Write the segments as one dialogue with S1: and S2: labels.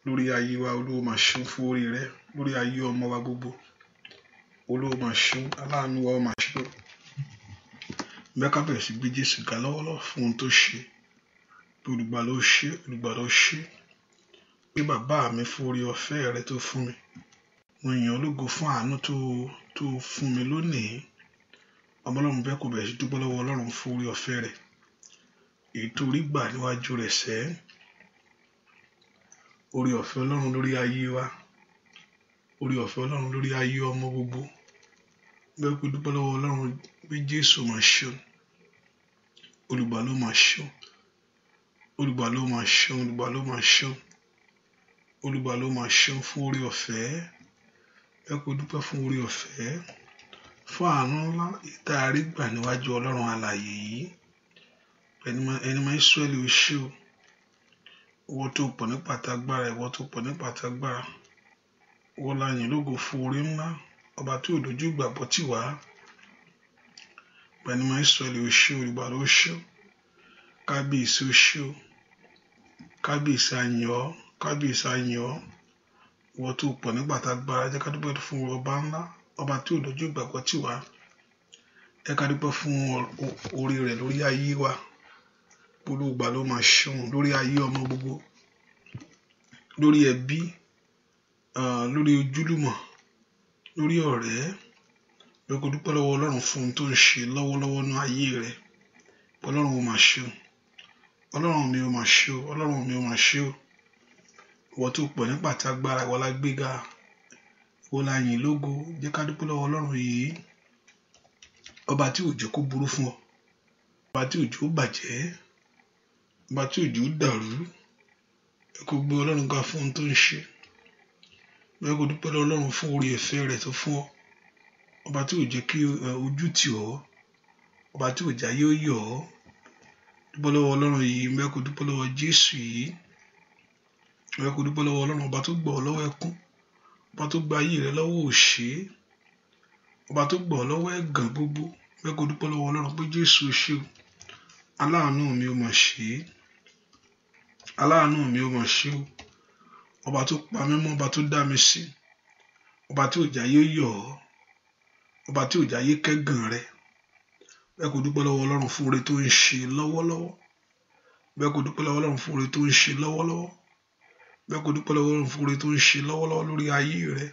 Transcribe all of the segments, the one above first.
S1: Lórí ayé wa, Olúwa máa ṣeun fún orí rẹ. Lórí ayé ọmọ wa gbogbo, Olúwa máa ṣeun. Aláàánú wa máa ṣeun. Bẹ́ẹ̀ ká bẹ̀rẹ̀ sí gbé Jésù ga lọ́wọ́lọ́wọ́ fún ohun tó ṣe. Olùgbàlà ó ṣe, olùgbàlà ó ṣe. Pé bàbá mi fún orí ọ̀fẹ́ rẹ tó fún mi. Mo yìn ọ́ lógo fún àánú tó fún mi lónìí. Ọmọ Ọlọ́run bẹ́ẹ̀ kò bẹ̀rẹ̀ sí dúpẹ́ lọ́wọ́ Ọlọ́run fún orí ọ̀fẹ́ rẹ̀. Èyí tó rí gbà níwájú rẹ̀ sẹ́. Orí ọ̀fẹ́ Ọlọ́run lórí ayé wa. Orí ọ̀fẹ́ Ọlọ́run lórí ayé ọmọ gbogbo. Bẹ́ẹ̀ kò dúpẹ́ lọ́wọ́ Ọlọ́run pé Jésù máa ṣeun. Olùgbàlà ó máa ṣeun. Olùgbàlà ó máa ṣeun. Olùgbàlà ó máa ṣeun. Olùgbàlà ó máa ṣeun fún orí ọ̀fẹ́. Bẹ́ẹ̀ kò dúpẹ́ fún orí ọ̀fẹ́. Fún àánú ńlá tá a rí gbà níwájú Ọlọ́run alààyè yìí. Ẹni máa Ísírẹ́lì ó ṣe o. Ìwọ tó pọ̀ nípa tagbára, ìwọ tó pọ̀ nípa tagbára. Ìwọ la yìn lógo fún orí ńlá. Ọba tí ò dojú ìgbàgbọ́ tì wá. Ẹni máa Ísírẹ́lì ó ṣe o. Olùgbàlà ó ṣe o. Kábíyèsí ó ṣe o. Kábíyèsí a yìn ọ́. Kábíyèsí a yìn ọ́. Ìwọ tó pọ̀ nípa tagbára, jẹ́ ká dúpẹ́ fún ọba ńlá. Ọba tí ò dojú ìgbàgbọ́ tì wá. Ẹ ká dúpẹ́ fún orí rẹ̀ lórí ayé wa. Olùgbàlà ó máa ṣeun lórí ayé ọmọ gbogbo, lórí ẹbí, lórí ojúlùmọ̀, lórí ọ̀rẹ́. Bẹ́ẹ̀ kó dúpẹ́ lọ́wọ́ Ọlọ́run fún ohun tó ń ṣe lọ́wọ́lọ́wọ́ ní ayé rẹ̀. Ọlọ́run ó máa ṣeun. Ọlọ́run mi ó máa ṣe o. Ọlọ́run mi ó máa ṣe o. Ìwọ tó pọ̀ nípa tagbára, ìwọ la gbéga, ìwọ la yìn lógo. Jẹ́ ká dúpẹ́ lọ́wọ́ Ọlọ́run yìí. Ọba tí ò jẹ́ kó burú fún ọ. Ọba tí ò jẹ́ ó bàjẹ́. Ọba tí ò jẹ́ ó dàrú. Ẹ kó gbé Ọlọ́run ga fún ohun tó ń ṣe. Bẹ́ẹ̀ kó dúpẹ́ lọ́wọ́ Ọlọ́run fún orí ẹ̀fẹ́ rẹ̀ tó fún ọ. Ọba tí ò jẹ́ kí ojú tì ọ́. Ọba tí ò jẹ́ ayé ó yọ̀ ọ́. Dúpẹ́ lọ́wọ́ Ọlọ́run yìí. Bẹ́ẹ̀ kó dúpẹ́ lọ́wọ́ Jésù yìí. Bẹ́ẹ̀ kó dúpẹ́ lọ́wọ́ Ọlọ́run ọba tó gbà ọ́ lọ́wọ́ ẹkún. Ọba tó gba ayé rẹ lọ́wọ́ òṣè. Ọba tó gbà ọ́ lọ́wọ́ ẹ̀gàn gbogbo. Bẹ́ẹ̀ kó dúpẹ́ lọ́wọ́ Ọlọ́run pé Jésù ṣe o. Aláàánú mi ó máa ṣe é. Aláàánú mi ó máa ṣe o. Ọba tó pa mí mọ́, ọba tó dá mi sí. Ọba tí ò jẹ́ ayé yọ̀ ọ́. Ọba tí ò jẹ́ ayé kẹ́gàn rẹ. Bẹ́ẹ̀ kó dúpẹ́ lọ́wọ́ Ọlọ́run fún oore tó ń ṣe lọ́wọ́lọ́wọ́. Bẹ́ẹ̀ kó dúpẹ́ lọ́wọ́ Ọlọ́run fún oore tó ń ṣe lọ́wọ́lọ́wọ́. Bẹ́ẹ̀ kó dúpẹ́ lọ́wọ́ Ọlọ́run fún oore tó ń ṣe lọ́wọ́lọ́wọ́ lórí ayé rẹ,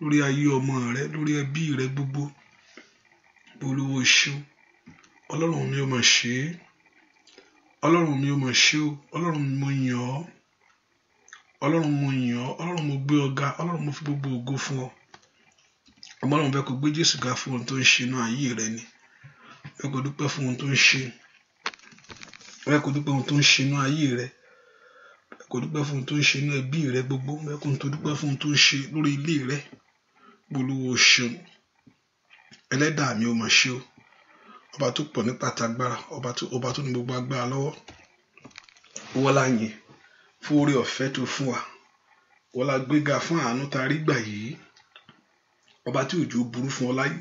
S1: lórí ayé ọmọ rẹ, lórí ẹbí rẹ gbogbo. Olúwa ṣeun. Ọlọ́run mi ó máa ṣe é. Ọlọ́run mi ó máa ṣe o. Ọlọ́run mi mo yìn ọ́. Ọlọ́run mo yìn ọ́. Ọlọ́run mo gbé ọ ga. Ọlọ́run mo fi gbogbo ògo fún ọ. Ọmọ Ọlọ́run bẹ́ẹ̀ kó gbé Jésù ga fún ohun tó ń ṣe inú ayé rẹ ni. Bẹ́ẹ̀ kó dúpẹ́ fún ohun tó ń ṣe. Bẹ́ẹ̀ kó dúpẹ́ ohun tó ń ṣe inú ayé rẹ. Bẹ́ẹ̀ kó dúpẹ́ fún ohun tó ń ṣe inú ẹbí rẹ gbogbo. Bẹ́ẹ̀ kó dúpẹ́ fún ohun tó ń ṣe lórí ilé rẹ. Olúwa ṣeun. Ẹlẹ́dàá mi ó máa ṣe o. Ọba tó pọ̀ nípa tagbára, ọba tó ní gbogbo agbára lọ́wọ́. Ìwọ la yìn fún oore ọ̀fẹ́ tó fún wa. Ìwọ la gbéga fún àánú tá a rí gbà yìí. Ọba tí òjò burú fún ọ láyé.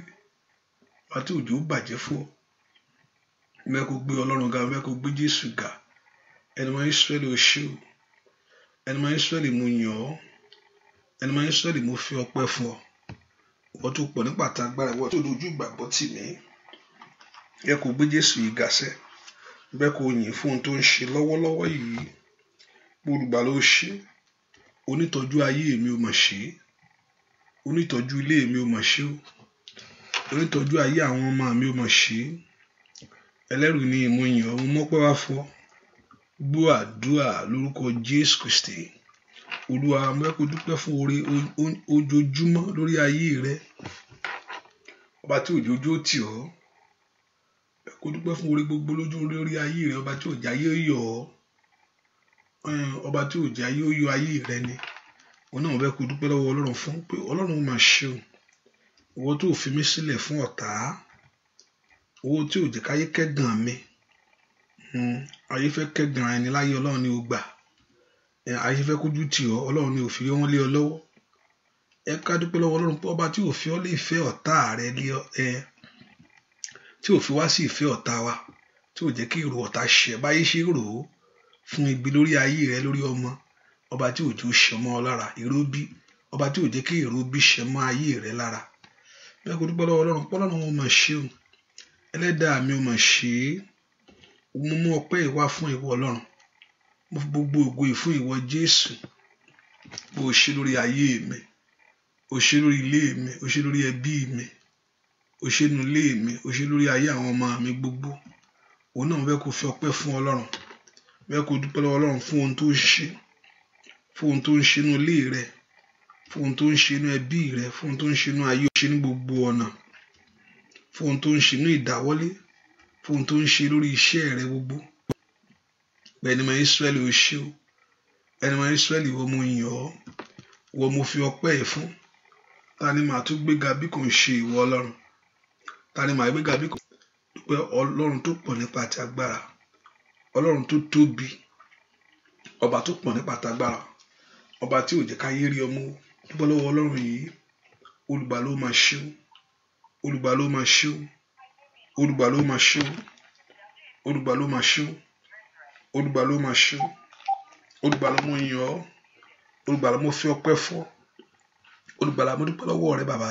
S1: Ọba tí òjò bàjẹ́ fún ọ. Bẹ́ẹ̀ kó gbé Ọlọ́run ga, bẹ́ẹ̀ kó gbé Jésù ga. Ẹni máa Ísírẹ́lì ó ṣe o. Ẹni máa Ísírẹ́lì mo yìn ọ́. Ẹni máa Ísírẹ́lì mo fi ọpẹ́ fún ọ. Ìwọ tó pọ̀ nípa tagbára, ìwọ tó dojú ìgbàgbọ́ tì mí. Ẹ kò gbé Jésù yìí ga sẹ́. Bẹ́ẹ̀ kò yìn fún ohun tó ń ṣe lọ́wọ́lọ́wọ́ yìí. Olùgbàlà ó ṣe. Onítọ́jú ayé mi ò mà ṣe. Onítọ́jú ilé mi ò mà ṣe o. Onítọ́jú ayé àwọn ọmọ mi ò mà ṣe. Ẹlẹ́rù ni mo yìn ọ́, mo mọ́pẹ́ wá fún ọ. Gbọ́ àdúrà lórúkọ Jésù Kristi. Olúwa, mo fẹ́ kó dúpẹ́ fún oore ojoojúmọ́ lórí ayé rẹ. Ọba tí òjò ojú ó tì ọ́. Kó dúpẹ́ fún oore gbogbo lójú lórí ayé rẹ. Ọba tí ò jẹ́ ayé yọ̀ ọ́. Ọba tí ò jẹ́ ayé ó yọ ayé rẹ ni. Òun náà mo fẹ́ kó dúpẹ́ lọ́wọ́ Ọlọ́run fún pé Ọlọ́run máa ṣe o. Ìwọ tó fi mí sílẹ̀ fún ọ̀tá. Owó tí ò jẹ́ káyé kẹ́gàn mi. Ayé fẹ́ kẹ́gàn ẹni láyé, Ọlọ́run ni ó gbà. Ayé fẹ́ kójú tì ọ́, Ọlọ́run ni ò fi wọ́n lé ọ lọ́wọ́. Ẹ ká dúpẹ́ lọ́wọ́ Ọlọ́run pé ọba tí ò fi ọ́ lé ìfẹ́ ọ̀tá rẹ lé ọ, tí ò fi wá sí ìfẹ́ ọ̀tá wa, tí ò jẹ́ kí èrò ọ̀tá ṣẹ báyé ṣe rò ó fún ibi lórí ayé rẹ, lórí ọmọ. Ọba tí ò jẹ́ ó ṣe mọ́ ọ lára. Ìró bí. Ọba tí ò jẹ́ kí ìró bí ṣe mọ́ ayé rẹ lára. Bẹ́ẹ̀ kó dúpẹ́ lọ́wọ́ Ọlọ́run. Pé Ọlọ́run ó máa ṣe o. Ẹlẹ́dàá mi ó máa ṣe é. Mo mú ọpẹ́ yìí wá fún ìwọ Ọlọ́run. Mo fi gbogbo ògo yìí fún ìwọ Jésù. Bó o ṣe lórí ayé mi. O ṣe lórí ilé mi. O ṣe lórí ẹbí mi. O ṣe nínú ilé mi. O ṣe lórí ayé àwọn ọmọ mi gbogbo. Òun náà mo fẹ́ kó fi ọpẹ́ fún Ọlọ́run. Mo fẹ́ kó dúpẹ́ lọ́wọ́ Ọlọ́run fún ohun tó ń ṣe. Fún ohun tó ń ṣe nínú ilé rẹ. Fún ohun tó ń ṣe nínú ẹbí rẹ. Fún ohun tó ń ṣe nínú ayé. Ó ṣe ní gbogbo ọ̀nà. Fún ohun tó ń ṣe nínú ìdáwọ́lé. Fún ohun tó ń ṣe lórí iṣẹ́ rẹ gbogbo. Bẹ́ẹ̀ ni ọmọ Ísírẹ́lì, o ṣé o. Ẹni ọmọ Ísírẹ́lì, ìwọ mo yìn ọ́. Ìwọ mo fi ọpẹ́ yìí fún. Ta ni màá tún gbéga bí kò ń ṣe ìwọ Ọlọ́run? Ta ni màá gbéga bí kò dúpẹ́ Ọlọ́run tó pọ̀ nípa ti agbára. Ọlọ́run tó tóbi. Ọba tó pọ̀ nípa ti agbára. Ọba tí ò jẹ́ káyé rí ọmú. Dúpẹ́ lọ́wọ́ Ọlọ́run yìí. Olùgbàlà, ó máa ṣe o. Olùgbàlà, ó máa ṣe o. Olùgbàlà, ó máa ṣe o. Olùgbàlà, ó máa ṣe o. Olùgbàlà, ó máa ṣe o. Olùgbàlà, mo yìn ọ́. Olùgbàlà, mo fi ọpẹ́ fún ọ. Olùgbàlà, mo dúpẹ́ lọ́wọ́ rẹ bàbá.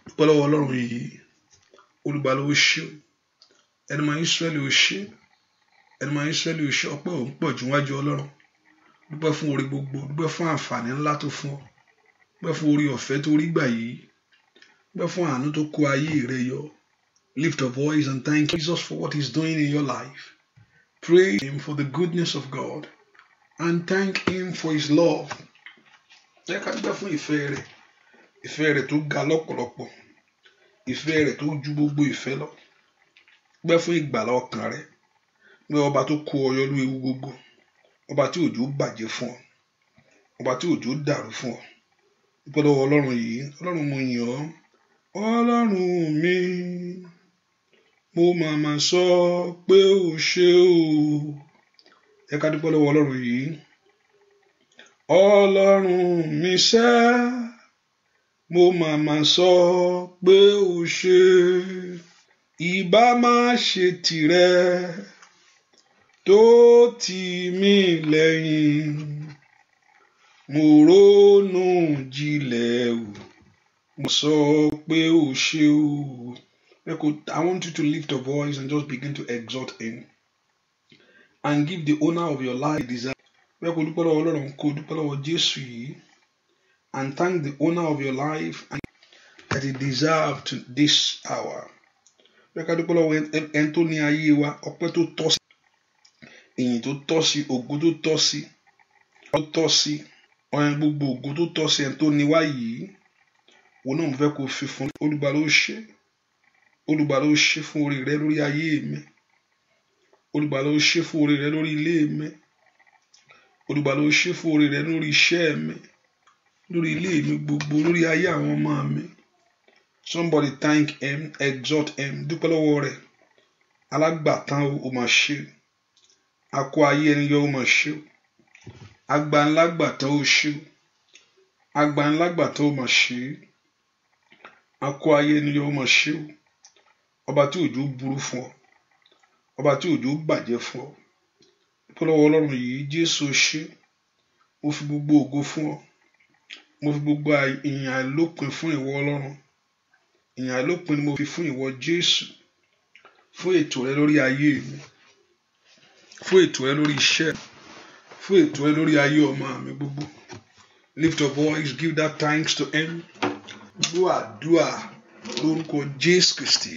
S1: Dúpẹ́ lọ́wọ́ Ọlọ́run yìí. Olùgbàlà, ó ṣé o. Ẹni ọmọ Ísírẹ́lì, ó ṣé. Ẹni ọmọ Ísírẹ́lì, ó ṣé. Ọpẹ́ òun pọ̀ jù wájú Ọlọ́run. Dúpẹ́ fún oore gbogbo. Dúpẹ́ fún àǹfààní ńlá tó fún ọ. Dúpẹ́ fún oore ọ̀fẹ́ tó rí gbà yìí. Dúpẹ́ fún àánú tó kó ayé rẹ yọ. Lift your voice and thank Jesus for what he's doing in your life. Praise him for the goodness of God and thank him for his love. Jẹ́ ká dúpẹ́ fún ìfẹ́ rẹ̀. Ìfẹ́ rẹ̀ tó ga lọ́pọ̀lọpọ̀. Ìfẹ́ rẹ̀ tó ju gbogbo ìfẹ́ lọ. Dúpẹ́ fún ìgbàlà ọkàn rẹ. Dúpẹ́ ọba tó kó ọ yọ lú ewu gbogbo. Ọba tí ò jẹ́ ó bàjẹ́ fún ọ. Ọba tí ò jẹ́ ó dàrú fún ọ. Dúpẹ́ lọ́wọ́ Ọlọ́run yìí. Ọlọ́run, mo yìn ọ́. Ọlọ́run mi, mo màmá sọ pé o ṣé o. Ẹ ká dúpẹ́ lọ́wọ́ Ọlọ́run yìí. Ọlọ́run mi sẹ́, mo màmá sọ pé o ṣé. Ìbá má ṣe tìrẹ tó tì mí lẹ́yìn. Mo ronú jinlẹ̀ o, mo sọ pé o ṣé o. I want you to lift your voice and just begin to exalt him and give the owner of your life desire. Bẹ́ẹ̀ kó dúpẹ́ lọ́wọ́ Ọlọ́run, kó dúpẹ́ lọ́wọ́ Jésù yìí, and thank the owner of your life and that he deserved to this hour. Bẹ́ẹ̀ ká dúpẹ́ lọ́wọ́ ẹni tó ní ayé wa. Ọpẹ́ tó tọ́ sí, ìyìn tó tọ́ sí, ògo tó tọ́ sí, tó tọ́ sí ọ̀yàn gbogbo, ògo tó tọ́ sí ẹni tó ní wá yìí. Òun náà mo fẹ́ kó fi fún. Olùgbàlà, ó ṣé. Olùgbàlà, ó ṣé fún orí rẹ lórí ayé mi. Olùgbàlà, ó ṣé fún orí rẹ lórí ilé mi. Olùgbàlà, ó ṣé fún orí rẹ lórí iṣẹ́ mi, lórí ilé mi gbogbo, lórí ayé àwọn ọmọ mi. Somebody thank him, exalt him. Dúpẹ́ lọ́wọ́ rẹ̀. Alágbàtàn, ó mà ṣe. Akó ayé ẹni yọ, ó mà ṣe. Agbanlágbàtàn, ó ṣe. Agbanlágbàtàn, ó mà ṣe. Akó ayé ẹni yọ, ó mà ṣe. Ọba tí ò jẹ́ ó burú fún ọ, ọba tí ò jẹ́ ó bàjẹ́ fún ọ. Dúpẹ́ lọ́wọ́ Ọlọ́run yìí. Jésù, ṣé. Mo fi gbogbo ògo fún ọ. Mo fi gbogbo ìyìn àìlópin fún ìwọ Ọlọ́run. Ìyìn àìlópin ni mo fi fún ìwọ Jésù, fún ètò rẹ lórí ayé mi, fún ètò rẹ lórí iṣẹ́, fún ètò rẹ lórí ayé ọmọ mi gbogbo. Lift your voice, give that thanks to him. Gbọ́ àdúrà lórúkọ Jésù Kristi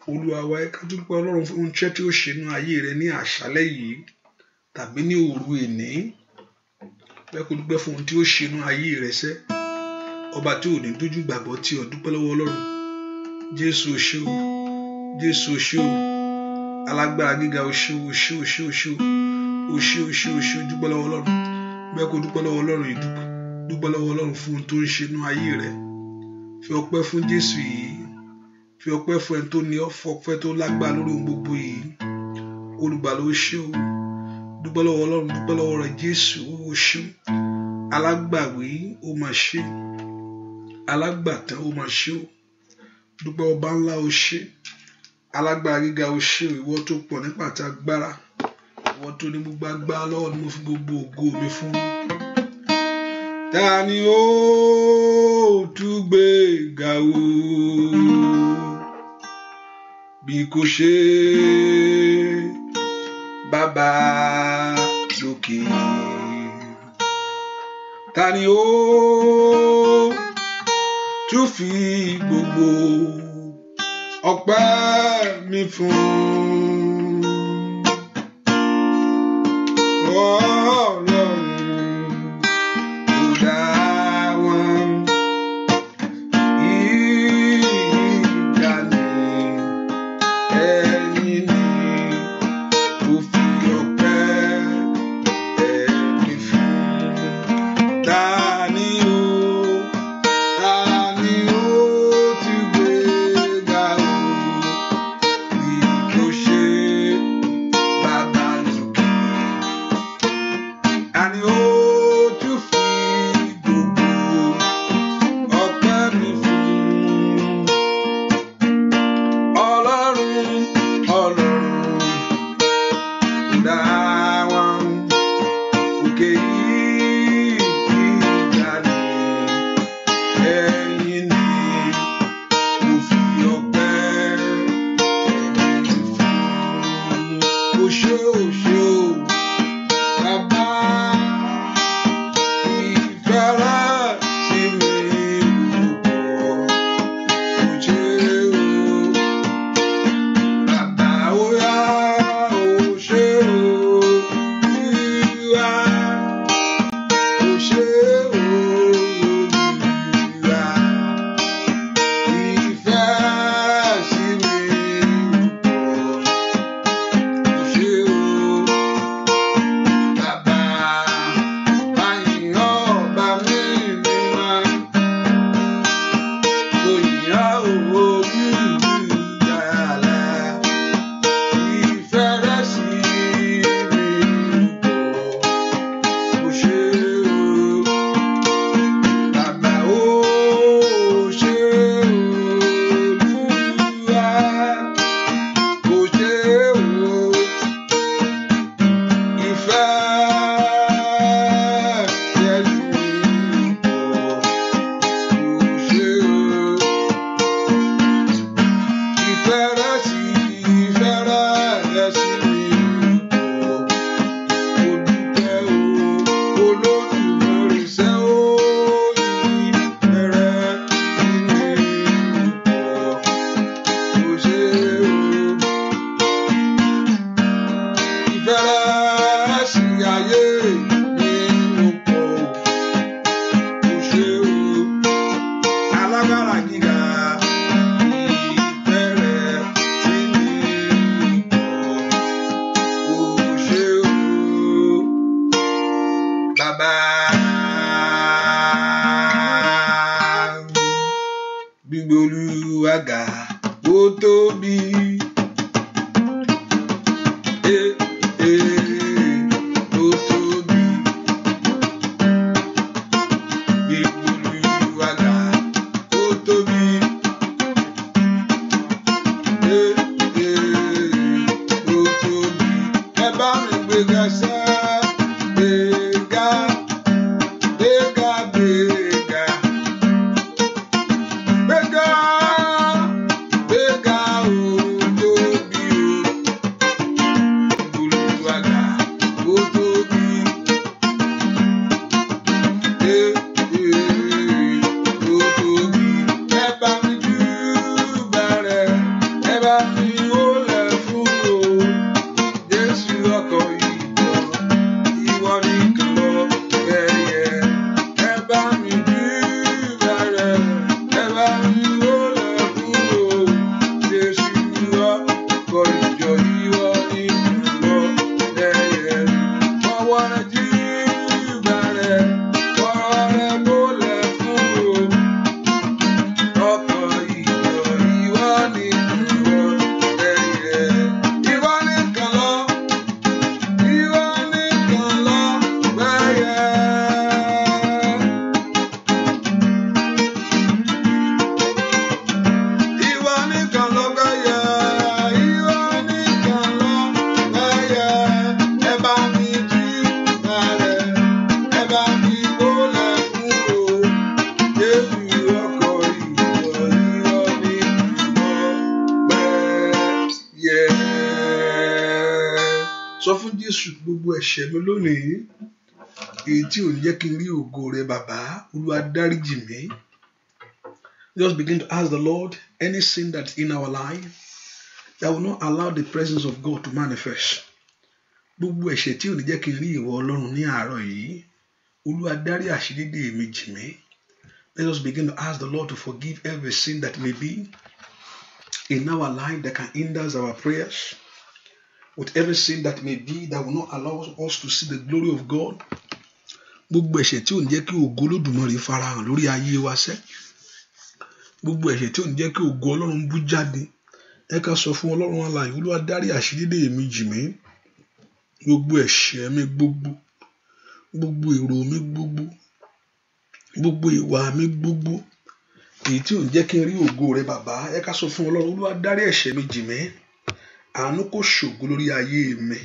S1: Olúwa wa. Ẹ ká dúpẹ́ Ọlọ́run fún oúnjẹ tí ó ṣe nínú ayé rẹ ní àṣálẹ́ yìí tàbí ní òru èní. Bẹ́ẹ̀ kó dúpẹ́ fún ohun tí ó ṣe nínú ayé rẹ sẹ́. Ọba tí ò ní dójú gbàgbọ́ tí ọ. Dúpẹ́ lọ́wọ́ Ọlọ́run. Jésù, o ṣé o. Jésù, o ṣé o. Alágbára gíga, o ṣé o, ṣé o, ṣé o, ṣé o, o ṣé o, ṣé o, ṣé o. Dúpẹ́ lọ́wọ́ Ọlọ́run. Bẹ́ẹ̀ kó dúpẹ́ lọ́wọ́ Ọlọ́run yìí. Dúpẹ́, dúpẹ́ lọ́wọ́ Ọlọ́run fún ohun tó ń ṣe nínú ayé rẹ. Fi ọpẹ́ fún Jésù yìí. Fi ọpẹ́ fún ẹni tó ní ọ. Fọpẹ́ tó lágbára lórí ohun gbogbo yìí. Olùgbàlà, o ṣé o. Dúpẹ́ lọ́wọ́ Ọlọ́run, dúpẹ́ lọ́wọ́ rẹ̀. Jésù, ó ṣé. Alágbàwí, ó mà ṣe. Alágbàtàn, ó mà ṣe o. Dúpẹ́. Ọba ńlá, ó ṣé. Alágbára gíga, ó ṣé o. Ìwọ tó pọ̀ nípa àti agbára, ìwọ. Ìwọ tó ní gbogbo agbára lọ́wọ́ ni mo fi gbogbo ògo mi fún. Ta ni ó tún gbé ga o? Bí kò ṣe Bàbá lókè. Ta ni ó tún fi gbogbo ọpẹ́ mi fún? Ọlọ́run kò dá wọn ìgbàanì, ẹ̀yin ni mo fi ọpẹ́ mi fún. Ta ni ó, ta ni ó tún gbé ga o? Bí kò ṣe Bàbá lókè. Ta ni ó tún fi gbogbo ọpẹ́ mi fún? Ọlọ́run, Ọlọ́run kò dá wọn òkè ìgbàanì, ẹ̀yin ni mo fi ọpẹ́ mi fún. O ṣé, o ṣé o, Bàbá, ìfẹ́ rẹ sí mi pọ̀. O ṣé o, Bàbá, ó yá, o ṣé o, Olúwa. O ṣé o, Olúwa. Ìfẹ́ rẹ sí mi pọ̀. O ṣé o, Bàbá, máa yìn ọ́, Ọba mi mímọ́. Mo yìn ọ́, Olùgbàlà. Ìfẹ́ rẹ sí mi pọ̀. O ṣé o, Bàbá, o ṣé Olúwa. O ṣé o, ìfẹ́ rẹ sí mi pọ̀. O ṣé o. Ìfẹ́ rẹ sí, ìfẹ́ rẹ sí mi pọ̀. Mo dúpẹ́ o, Olódùmarè ṣé o, ìfẹ́ rẹ sí mi pọ̀. O ṣé o. Ìfẹ́ rẹ sí ayé mi pọ̀. O ṣé o, alágbára gíga. Ìfẹ́ rẹ sí mi pọ̀. O ṣé o, Bàbá. Gbígbé Olúwa ga, ó tóbi. Eh, eh, ó tóbi. Gbígbé Olúwa ga, ó tóbi. Eh, eh, ó tóbi. Ẹ bá mi gbéga sá, gbéga, gbéga, gbéga. Gbéga, gbéga o. Jésù. Gbogbo ẹ̀ṣẹ̀ mi lónìí, èyí tí ò ní jẹ́ kí n rí ògo rẹ bàbá, Olúwa dáríjì mí. Just begin to ask the Lord, any sin that's in our life that will not allow the presence of God to manifest. Gbogbo ẹ̀ṣẹ̀ tí ò ní jẹ́ kí n rí ìwọ Ọlọ́run ní àárọ̀ yìí, Olúwa dárí àṣírí mi jì mí. Let us begin to ask the Lord to forgive every sin that may be in our life that can hinder our prayers. With every sin that may be that will not allow us to see the glory of God. Gbogbo ẹ̀ṣẹ̀ tí ò ní jẹ́ kí ògo Olódùmarè farahàn lórí ayé wa sẹ́. Gbogbo ẹ̀ṣẹ̀ tí ò ní jẹ́ kí ògo Ọlọ́run bú jáde. Ẹ ká sọ fún Ọlọ́run alààyè, Olúwa dárí àṣírí mi jì mí. Gbogbo ẹ̀ṣẹ̀ mi gbogbo, gbogbo èrò mi gbogbo, gbogbo ìwà mi gbogbo, èyí tí ò ní jẹ́ kí n rí ògo rẹ bàbá. Ẹ ká sọ fún Ọlọ́run, Olúwa dárí ẹ̀ṣẹ̀ mi jì mí. Àánú kó ṣògo lórí ayé mi.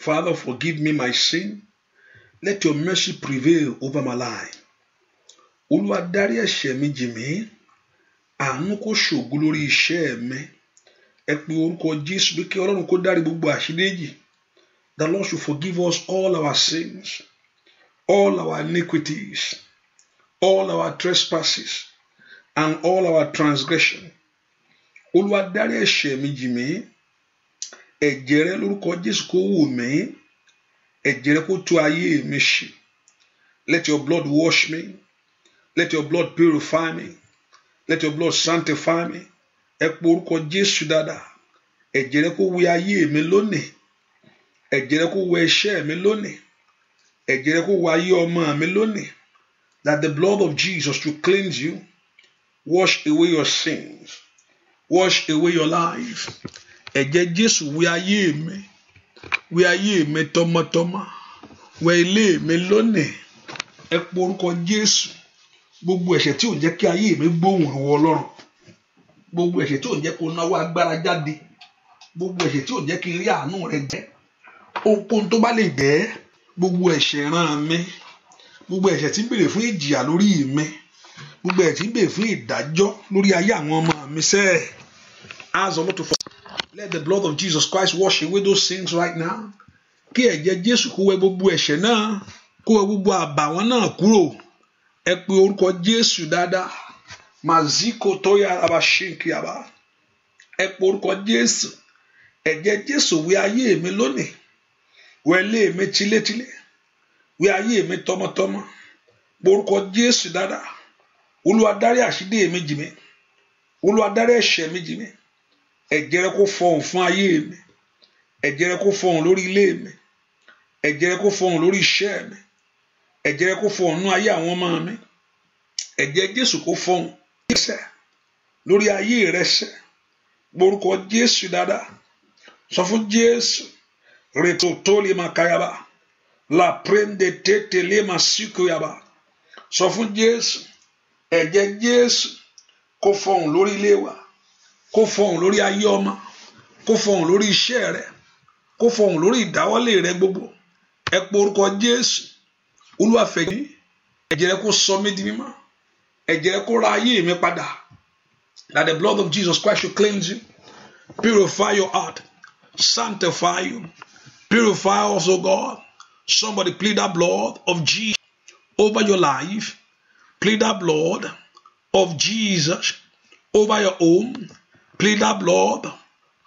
S1: Father, forgive me my sin. Let your mercy prevail over my life. Olúwa dárí ẹ̀ṣẹ̀ mi jì mí. Àánú kó ṣògo lórí iṣẹ́ mi. Ẹ pe orúkọ Jésù pé kí Ọlọ́run kó dárí gbogbo àṣírí jì. The Lord should forgive us all our sins, all our iniquities, all our trespasses, and all our transgression. Olúwa dárí ẹ̀ṣẹ̀ mi jì mí. Ẹ̀jẹ̀ rẹ lórúkọ Jésù kó wò mí. Ẹ̀jẹ̀ rẹ kó tú ayé mi ṣe. Let your blood wash me. Let your blood purify me. Let your blood sanctify me. Ẹ pe orúkọ Jésù dáadáa. Ẹ̀jẹ̀ rẹ kó wẹ ayé mi lónìí. Ẹ̀jẹ̀ rẹ kó wẹ iṣẹ́ mi lónìí. Ẹ̀jẹ̀ rẹ kó wẹ ayé ọmọ mi lónìí. That the blood of Jesus to cleanse you, wash away your sins, wash away your life. Ẹ̀jẹ̀ Jésù wẹ ayé mi, wẹ ayé mi tọmọtọmọ, wẹ ilé mi lónìí. Ẹ pe orúkọ Jésù. Gbogbo ẹ̀ṣẹ̀ tí ò ń jẹ́ kí ayé mi gbóhùn ìwọ Ọlọ́run. Gbogbo ẹ̀ṣẹ̀ tí ò ń jẹ́ kó náwó agbára jáde. Gbogbo ẹ̀ṣẹ̀ tí ò ń jẹ́ kí n rí àánú rẹ jẹ́. Ohunkóhun tó bá lè jẹ́ gbogbo ẹ̀ṣẹ̀ ìran mi. Gbogbo ẹ̀ṣẹ̀ tí ń béèrè fún ìjìyà lórí mi. Gbogbo ẹ̀ṣẹ̀ tí ń béèrè fún ìdájọ́ lórí ayé àwọn ọmọ mi sẹ́ẹ̀. Ask the Lord to forgive. Let the blood of Jesus Christ wash away those sins right now. Kí ẹ̀jẹ̀ Jésù kó wẹ gbogbo ẹ̀ṣẹ̀ náà, kó wẹ gbogbo àbàwọ́n náà kúrò. Ẹ pe orúkọ Jésù dáadáa. Maziko toya abashinkiaba. Ẹ pe orúkọ Jésù. Ẹ̀jẹ̀ Jésù wẹ ayé mi lónìí. Wẹ ilé mi tilétilé. Wẹ ayé mi tọmọtọmọ. Pe orúkọ Jésù dáadáa. Olúwa dárí àṣídè mi jì mí. Olúwa dárí ẹ̀ṣẹ̀ mi jì mí. Ẹ̀jẹ̀ rẹ kó fọhùn fún ayé mi. Ẹ̀jẹ̀ rẹ kó fọhùn lórí ilé mi. Ẹ̀jẹ̀ rẹ kó fọhùn lórí iṣẹ́ mi. Ẹ̀jẹ̀ rẹ kó fọhùn nínú ayé àwọn ọmọ mi. Ẹ̀jẹ̀ Jésù kó fọhùn lórí ayé rẹ sẹ́. Orúkọ Jésù dáadáa. Sọ fún Jésù. Reto tó lè máa káyàbá. La prende tètè lè máa síkúyàbá. Sọ fún Jésù. Ẹ̀jẹ̀ Jésù kó fọhùn lórí ilé wa. Kó fọhùn lórí ayé ọmọ. Kó fọhùn lórí iṣẹ́ rẹ. Kó fọhùn lórí ìdáwọ́lé rẹ gbogbo. Ẹ pe orúkọ Jésù. Olúwa fẹ́ mi. Ẹ̀jẹ̀ rẹ kó sọ mí di mímọ́. Ẹ̀jẹ̀ rẹ kó ra ayé mi padà. That the blood of Jesus Christ should cleanse you, purify your heart, sanctify you, purify also God. Somebody plead that blood of Jesus over your life. Plead that blood of Jesus over your home. Plead that blood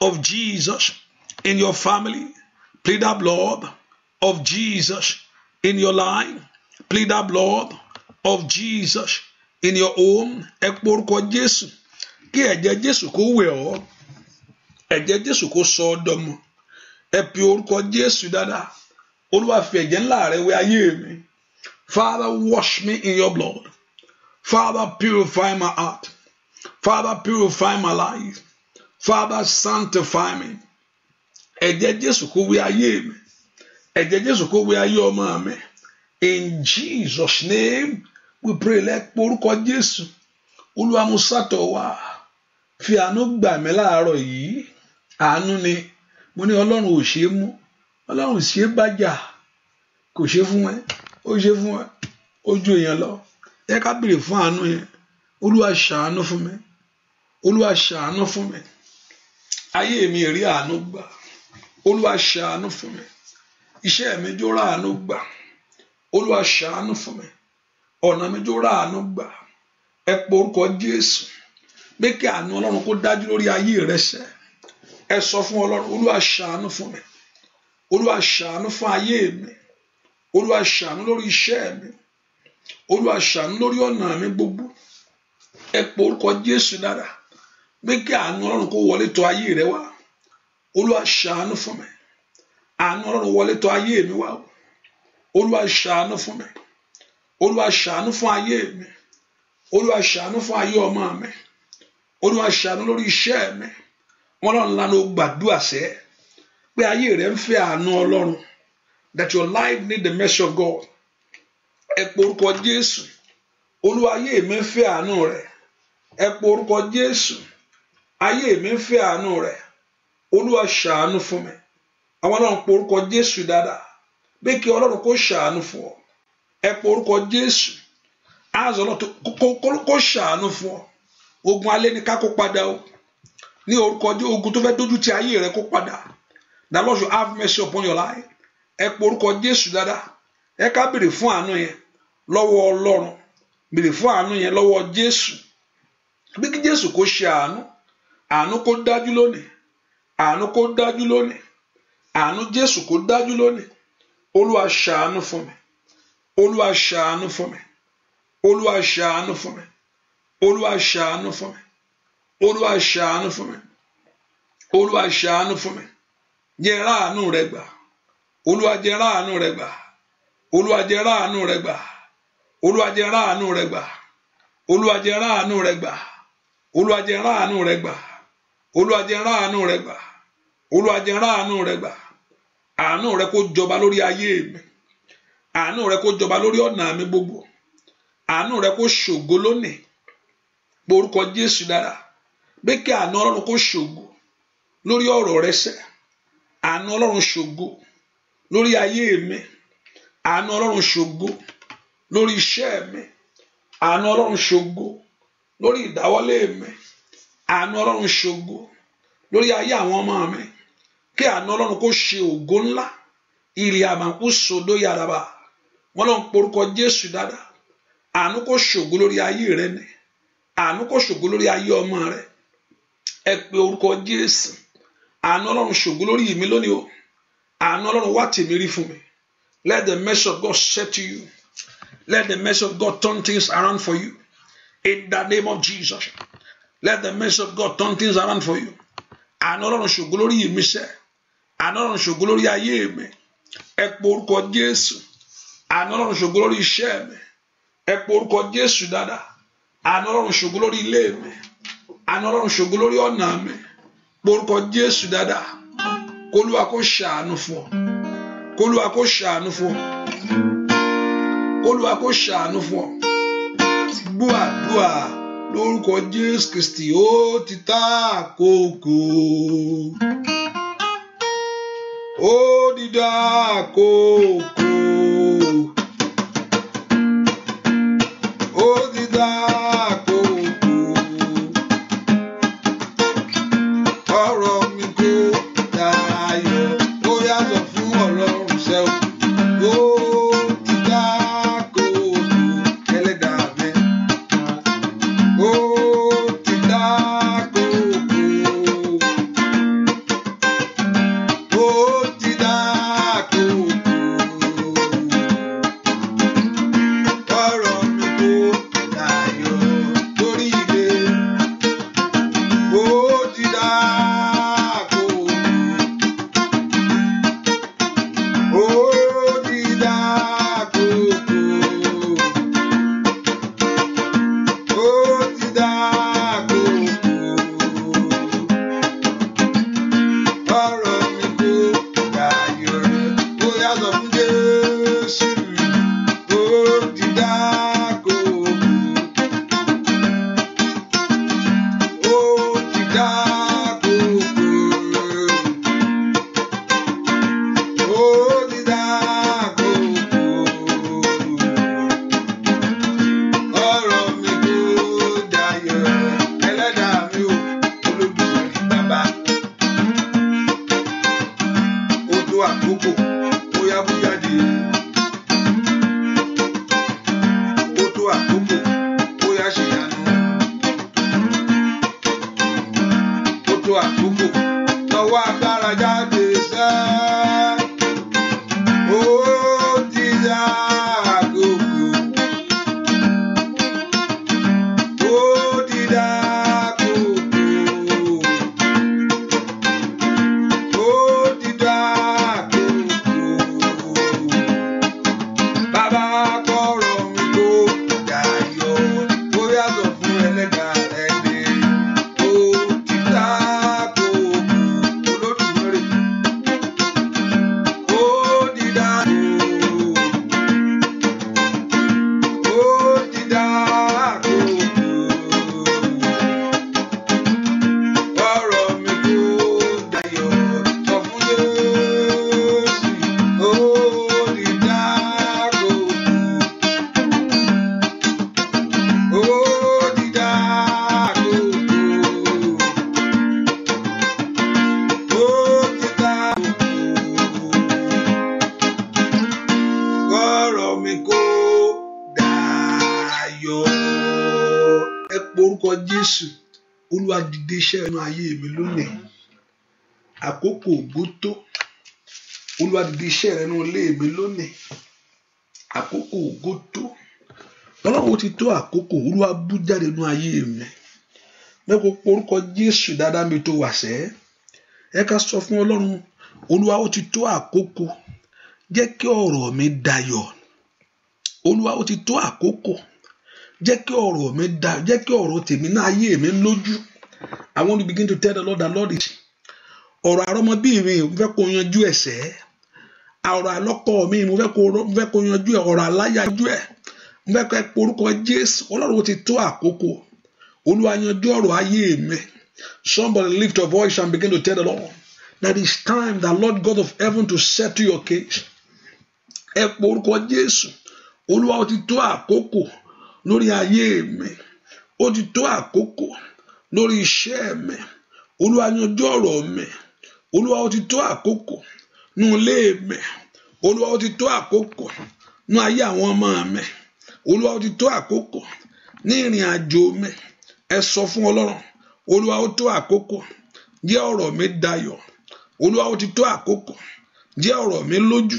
S1: of Jesus in your family. Plead that blood of Jesus in your life. Plead that blood of Jesus in your home. Ẹ pe orúkọ Jésù. Kí ẹ̀jẹ̀ Jésù kó wẹ̀ ọ́. Ẹ̀jẹ̀ Jésù kó sọ ọ́ dọmọ. Ẹ pe orúkọ Jésù dáadáa. Olúwa fi ẹ̀jẹ̀ ńlá rẹ wẹ̀ ayé mi. Father, wash me in your blood. Father, purify my heart. Father, purify my life. Father, sanctify me. Ẹ̀jẹ̀ Jésù kó wẹ̀ ayé mi. Ẹ̀jẹ̀ Jésù kó wẹ̀ ayé ọmọ mi. In Jesus' name, we pray. Lẹ́ pe orúkọ Jésù. Olúwa mo sátọ̀ wá. Fi àánú gbà mí láàárọ̀ yìí. Àánú ni. Mo ní Ọlọ́run ò ṣe é mú. Ọlọ́run ò ṣe é bájà. Kò ṣe fún ẹ. Ó ṣe fún ẹ. Ó ju èèyàn lọ. Ẹ ká béèrè fún àánú yẹn. Olúwa ṣàánú fún mi. Olúwa ṣàánú fún mi. Ayé mi rí àánú gbà. Olúwa ṣàánú fún mi. Iṣẹ́ mi jó ráàánú gbà. Olúwa ṣàánú fún mi. Ọ̀nà mi jó ráàánú gbà. Ẹ pe orúkọ Jésù. Pé kí àánú Ọlọ́run kó dájú lórí ayé rẹ sẹ́. Ẹ sọ fún Ọlọ́run, Olúwa ṣàánú fún mi. Olúwa ṣàánú fún ayé mi. Olúwa ṣàánú lórí iṣẹ́ mi. Olúwa ṣàánú lórí ọ̀nà mi gbogbo. Ẹ pe orúkọ Jésù dáadáa. Pé kí àánú Ọlọ́run kó wọlé tọ̀ ayé rẹ wá. Olúwa ṣàánú fún mi. Àánú Ọlọ́run wọlé tọ̀ ayé mi wá. Olúwa ṣàánú fún mi. Olúwa ṣàánú fún ayé mi. Olúwa ṣàánú fún ayé ọmọ mi. Olúwa ṣàánú lórí iṣẹ́ mi. Wọn lọ́run lánàá ó gbàdúrà sẹ́ pé ayé rẹ ń fẹ́ àánú Ọlọ́run. That your life need the mercy of God. Ẹ pe orúkọ Jésù. Olúwa ayé mi ń fẹ́ àánú rẹ. Ẹ pe orúkọ Jésù. Ayé mi ń fẹ́ àánú rẹ. Olúwa ṣàánú fún mi. Àwọn Ọlọ́run pe orúkọ Jésù dáadáa. Pé kí Ọlọ́run kó ṣàánú fún ọ. Ẹ pe orúkọ Jésù. Ask Ọlọ́run kó ṣàánú fún ọ. Ogun alẹ́ ni ká kó padà o. Ní orúkọ Jésù, ogun tó fẹ́ dójú ti ayé rẹ kó padà. The Lord should have mercy upon your life. Ẹ pe orúkọ Jésù dáadáa. Ẹ ká béèrè fún àánú yẹn lọ́wọ́ Ọlọ́run. Béèrè fún àánú yẹn lọ́wọ́ Jésù. Bí kí Jésù kó ṣe àánú. Àánú kó dájú lónìí. Àánú kó dájú lónìí. Àánú Jésù kó dájú lónìí. Olúwa ṣàánú fún mi. Olúwa ṣàánú fún mi. Olúwa ṣàánú fún mi. Olúwa ṣàánú fún mi. Olúwa ṣàánú fún mi. Olúwa ṣàánú fún mi. Jẹ́ ráàánú rẹ gbà. Olúwa jẹ́ ráàánú rẹ gbà. Olúwa jẹ́ ráàánú rẹ gbà. Olúwa jẹ́ ráàánú rẹ gbà. Olúwa jẹ́ ráàánú rẹ gbà. Olúwa jẹ́ ráàánú rẹ gbà. Olúwa jẹ́ ráàánú rẹ gbà. Olúwa jẹ́ ráàánú rẹ gbà. Àánú rẹ kó jọba lórí ayé mi. Àánú rẹ kó jọba lórí ọ̀nà mi gbogbo. Àánú rẹ kó ṣògo lónìí. Orúkọ Jésù dára. Pé kí àánú Ọlọ́run kó ṣògo lórí ọ̀rọ̀ rẹ sẹ́. Àánú Ọlọ́run ṣògo lórí ayé mi. Àánú Ọlọ́run ṣògo lórí iṣẹ́ mi. Àánú Ọlọ́run ṣògo lórí ìdáwọ́lé mi. Àánú Ọlọ́run ṣògo lórí ayé àwọn ọmọ mi. Kí àánú Ọlọ́run kó ṣe ògo ńlá. Ìrì àmàkú sòdó yàrá. Wọ́n lọ ń porúkọ Jésù dáadáa. Àánú kó ṣògo lórí ayé rẹ ni. Àánú kó ṣògo lórí ayé ọmọ rẹ. Ẹ pe orúkọ Jésù. Àánú Ọlọ́run ṣògo lórí mi lónìí o. Àánú Ọlọ́run wá tèmi rí fún mi. Let the mercy of God set to you. Let the mercy of God turn things around for you. In the name of Jesus. Let the mercy of God turn things around for you. Àánú Ọlọ́run ṣògo lórí mi sẹ́. Àánú Ọlọ́run ṣògo lórí ayé mi. Ẹ pe orúkọ Jésù. Àánú Ọlọ́run ṣògo lórí iṣẹ́ mi. Ẹ pe orúkọ Jésù dáadáa. Àánú Ọlọ́run ṣògo lórí ilé mi. Àánú Ọlọ́run ṣògo lórí ọ̀nà mi. Pe orúkọ Jésù dáadáa. K'Olúwa kó ṣàánú fún ọ. K'Olúwa kó ṣàánú fún ọ. K'Olúwa kó ṣàánú fún ọ. Gbọ́ àdúrà lórúkọ Jésù Kristi, ó ti ta àkókò. Ó dídá àkókò. Ó dídá àkókò. Ọ̀rọ̀ mi kò dayọ̀, ó yàtọ̀ fún Ọlọ́run ṣẹ́ o. Ó ti dá àkókò ẹlẹ́dàá mi. Ó ti dá àkókò. Ó ti dá àkókò. dayọ̀. Ẹ pe orúkọ Jésù. Olúwa dìde iṣẹ́ inú ayé mi lónìí. Àkókò ògo tó. Olúwa dìde iṣẹ́ rẹ nínú ilé mi lónìí. Àkókò ògo tó. Ọlọ́run, ó ti tó àkókò. Olúwa bú jáde nínú ayé mi. Mẹ́kọ̀ọ́ pe orúkọ Jésù dáadáa mi tó wà sẹ́. Ẹ ká sọ fún Ọlọ́run, Olúwa, ó ti tó àkókò, jẹ́ kí ọ̀rọ̀ mi dayọ̀. Olúwa, ó ti tó àkókò, jẹ́ kí ọ̀rọ̀ mi dayọ̀, jẹ́ kí ọ̀rọ̀ tèmi náà ayé mi lójú. I want to begin to tell the Lord that, Lord, ọ̀rọ̀ àrọ́mọbí mi, mo fẹ́ kó yanjú ẹ̀sẹ̀. Ọ̀rọ̀ àlọ́kọ mi, mo fẹ́ kó yanjú ẹ̀. Ọ̀rọ̀ aláya yanjú ẹ̀. Mo fẹ́ kó ẹ porúkọ Jésù. Ọlọ́run, ó ti tó àkókò, Olúwa yanjú ọ̀rọ̀ ayé mi. Somebody lift your voice and begin to tell the Lord that it's time the Lord God of heaven to settle your case. Ẹ porúkọ Jésù. Olúwa, ó ti tó àkókò lórí ayé mi. Ó ti tó àkókò lórí iṣẹ́ mi. Olúwa yanjú ọ̀rọ̀ mi. Olúwa, ó ti tó àkókò nínú ilé mi. Olúwa, ó ti tó àkókò nínú ayé àwọn ọmọ mi. Olúwa, ó ti tó àkókò ní ìrìn àjò mi. Ẹ sọ fún Ọlọ́run, Olúwa, ó tó àkókò, jẹ́ ọ̀rọ̀ mi dayọ̀. Olúwa, ó ti tó àkókò, jẹ́ ọ̀rọ̀ mi lójú.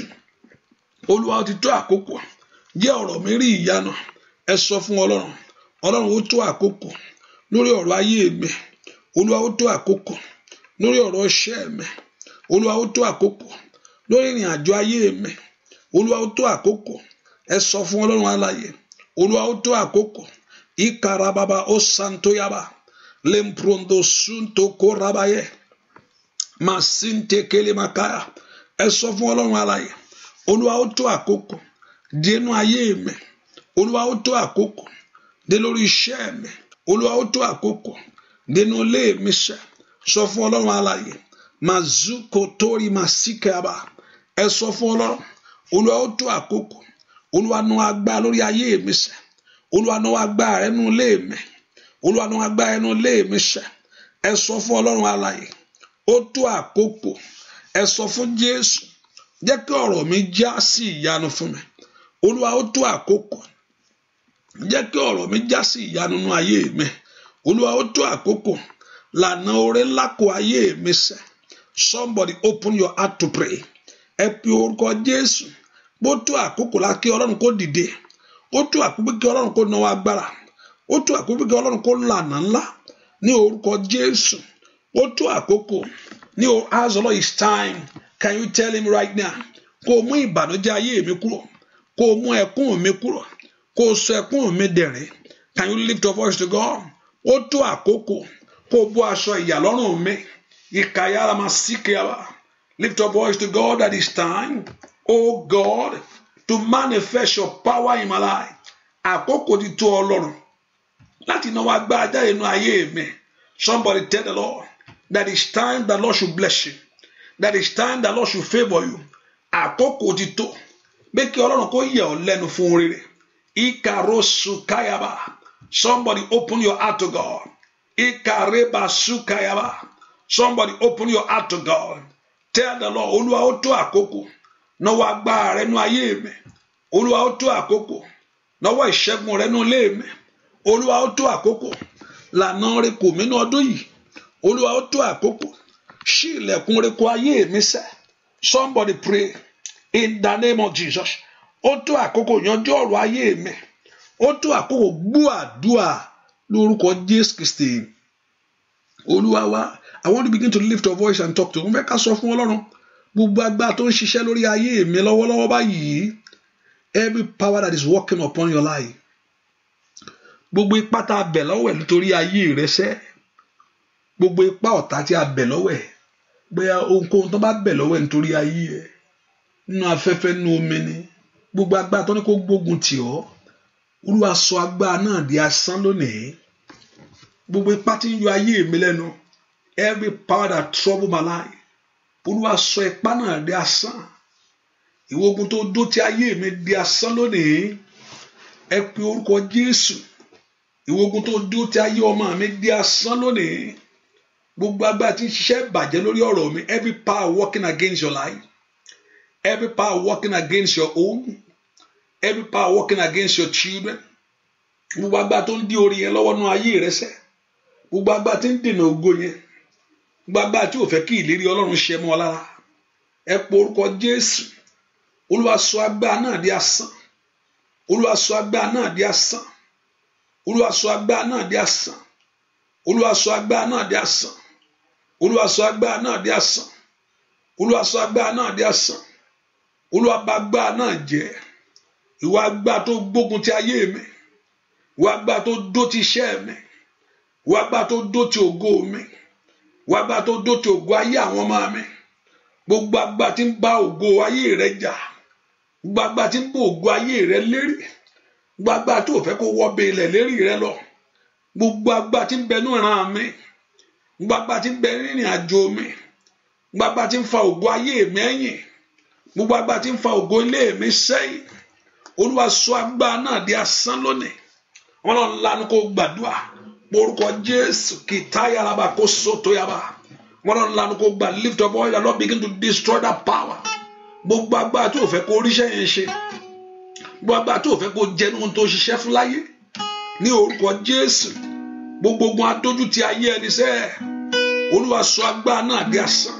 S1: Olúwa, ó ti tó àkókò, jẹ́ ọ̀rọ̀ mi rí ìyanu. Ẹ sọ fún Ọlọ́run. Ọlọ́run, ó tó àkókò lórí ọ̀rọ̀ ayé mi. Olúwa, ó tó àkókò lórí ọ̀rọ̀ iṣẹ́ mi. Olúwa, ó tó àkókò lórí ìrìn àjò ayé mi. Olúwa, ó tó àkókò. Ẹ sọ fún Ọlọ́run alààyè. Olúwa, ó tó àkókò. Ikarababa ó santoyaba lemprondo sunto korabaye masinte kelemakaya. Ẹ sọ fún Ọlọ́run alààyè. Olúwa, ó tó àkókò dénú ayé mi. Olúwa, ó tó àkókò dé lórí iṣẹ́ mi. Olúwa, ó tó àkókò dénú ilé mi ṣe. Sọ fún Ọlọ́run alààyè. Mazuko tori masikaba. Ẹ sọ fún Ọlọ́run. Olúwa, ó tó àkókò. Olúwa, nu agbára lórí ayé mi ṣe. Olúwa, nu agbára rẹ nú ilé mi. Olúwa, nu agbára rẹ nú ilé mi ṣe. Ẹ sọ fún Ọlọ́run alààyè. Ó tó àkókò. Ẹ sọ fún Jésù, jẹ́ kí ọ̀rọ̀ mi já sí ìyanu fún mi. Olúwa, ó tó àkókò, jẹ́ kí ọ̀rọ̀ mi já sí ìyanu nínú ayé mi. Olúwa, ó tó àkókò, lànà oore ńlá kó ayé mi sẹ́. Somebody open your heart to pray. Ẹ pe orúkọ Jésù. Bó tó àkókò la kí Ọlọ́run kó dìde. Ó tó àkókò kí Ọlọ́run kó náwó agbára. Ó tó àkókò kí Ọlọ́run kó lànà ńlá ní orúkọ Jésù. Ó tó àkókò ní o. Ask the Lord, it's time. Can you tell him right now? Kó o mú ìbànújẹ́ ayé mi kúrò, kó o mú ẹkún mi kúrò, kó o sọ ẹkún mi dẹ̀rín. Can you lift your voice to God? Ó tó àkókò kó o bọ́ aṣọ ìyà lọ́rùn mi. Ìkàyàrá máa sí kíaba. Lift your voice to God that it's time, oh God, to manifest your power in my life. Àkókò ti tó, Ọlọ́run, láti náwó agbára jáde nínú ayé mi. Somebody tell the Lord that it's time the Lord should bless you, that it's time the Lord should favour you. Àkókò ti tó pé kí Ọlọ́run kó yẹ̀ ọ́ lẹ́nu fún rere. Ikarosu kayaba. Somebody open your heart to God. Ikareba sukayaba. Somebody open your heart to God. Tell the Lord, Olúwa, ó tó àkókò, náwó agbára rẹ nú ayé mi. Olúwa, ó tó àkókò, náwó ìṣẹ́gun rẹ nú ilé mi. Olúwa, ó tó àkókò, lànà rẹ kò mí ní ọdún yìí. Olúwa, ó tó àkókò, ṣí ilẹ̀kùn rẹ kó ayé mi sẹ́. Somebody pray in the name of Jesus. Ó tó àkókò, yanjú ọ̀rọ̀ ayé mi. Ó tó àkókò, gbọ́ àdúà lórúkọ Jésù Kristi Olúwa wa. I want to begin to lift your voice and talk to him. Fẹ́ ká sọ fún Ọlọ́run, gbogbo agbára tó ń ṣiṣẹ́ lórí ayé mi lọ́wọ́lọ́wọ́ báyìí, every power that is working upon your life, gbogbo ipá tá a bẹ̀ lọ́wọ́ ẹ̀ nítorí ayé rẹ sẹ́, gbogbo ipá ọ̀tá tí a bẹ̀ lọ́wọ́ ẹ̀, bóyá ohunkóhun tó bá bẹ̀ lọ́wọ́ ẹ̀ nítorí ayé ẹ̀, nínú afẹ́fẹ́, nínú omi ni, gbogbo agbára tó ní kó gbógun tì ọ́, Olúwa, sọ agbára náà di asán lónìí. Gbogbo ipá tí ń yọ ayé mi lẹ́nu, every power that trouble my life, Olúwa, sọ ipá náà di asán. Ìwọ ogun tó dó ti ayé mi di asán lónìí. Ẹ pe orúkọ Jésù. Ìwọ ogun tó dó ti ayé ọmọ mi di asán lónìí. Gbogbo agbára tí ń ṣiṣẹ́ bàjẹ́ lórí ọ̀rọ̀ mi, every power working against your life, every power working against your home, every power working against your children, Gbogbo agbára tó ń dí orí yẹn lọ́wọ́ nú ayé rẹ sẹ́. Gbogbo agbára tí ń dènà ògo yẹn. Gbogbo agbára tí ò fẹ́ kí ìlérí Ọlọ́run ṣẹ mọ́ ọ lára. Ẹ pe orúkọ Jésù. Olúwa sọ agbára náà di asán. Olúwa sọ agbára náà di asán. Olúwa sọ agbára náà di asán. Olúwa sọ agbára náà di asán. Olúwa sọ agbára náà di asán. Olúwa sọ agbára náà di asán. Olúwa bà agbára náà jẹ́. Ìwà agbára tó gbógun ti ayé mi. Ìwà agbára tó dó ti iṣẹ́ mi. Ìwà agbára tó dó ti ògo mi. Ìwà agbára tó dó ti ògo ayé àwọn ọmọ mi. Gbogbo agbára tí ń bá ògo ayé rẹ jà. Gbogbo agbára tí ń bá ògo ayé rẹ lérí. Gbogbo agbára tó fẹ́ kó wọ́ bẹ ilẹ̀ lérí rẹ lọ. Gbogbo agbára tí ń bẹ nínú ìran mi. Gbogbo agbára tí ń bẹ nínú àjò mi. Gbogbo agbára tí ń fa ògo ayé mi ẹ̀yìn. Gbogbo agbára tí ń fa ògo ilé mi sẹ́yìn. Olúwa sọ agbára náà di asán lónìí. Wọn lọ lanu kó gbàdúrà. Orúkọ Jésù kìtáyàrá kó sóto yàrá. Wọn lọ lanu kó gbà. Lift up voice, the Lord begin to destroy that power. Gbogbo agbára tó fẹ́ kó ríṣẹ́ yẹn ṣe. Gbogbo agbára tó fẹ́ kó jẹnu ohun tó ṣiṣẹ́ fún láyé. Ní orúkọ Jésù. Gbogbo ogun adójútì ayé ẹni sẹ́. Olúwa sọ agbára náà di asán.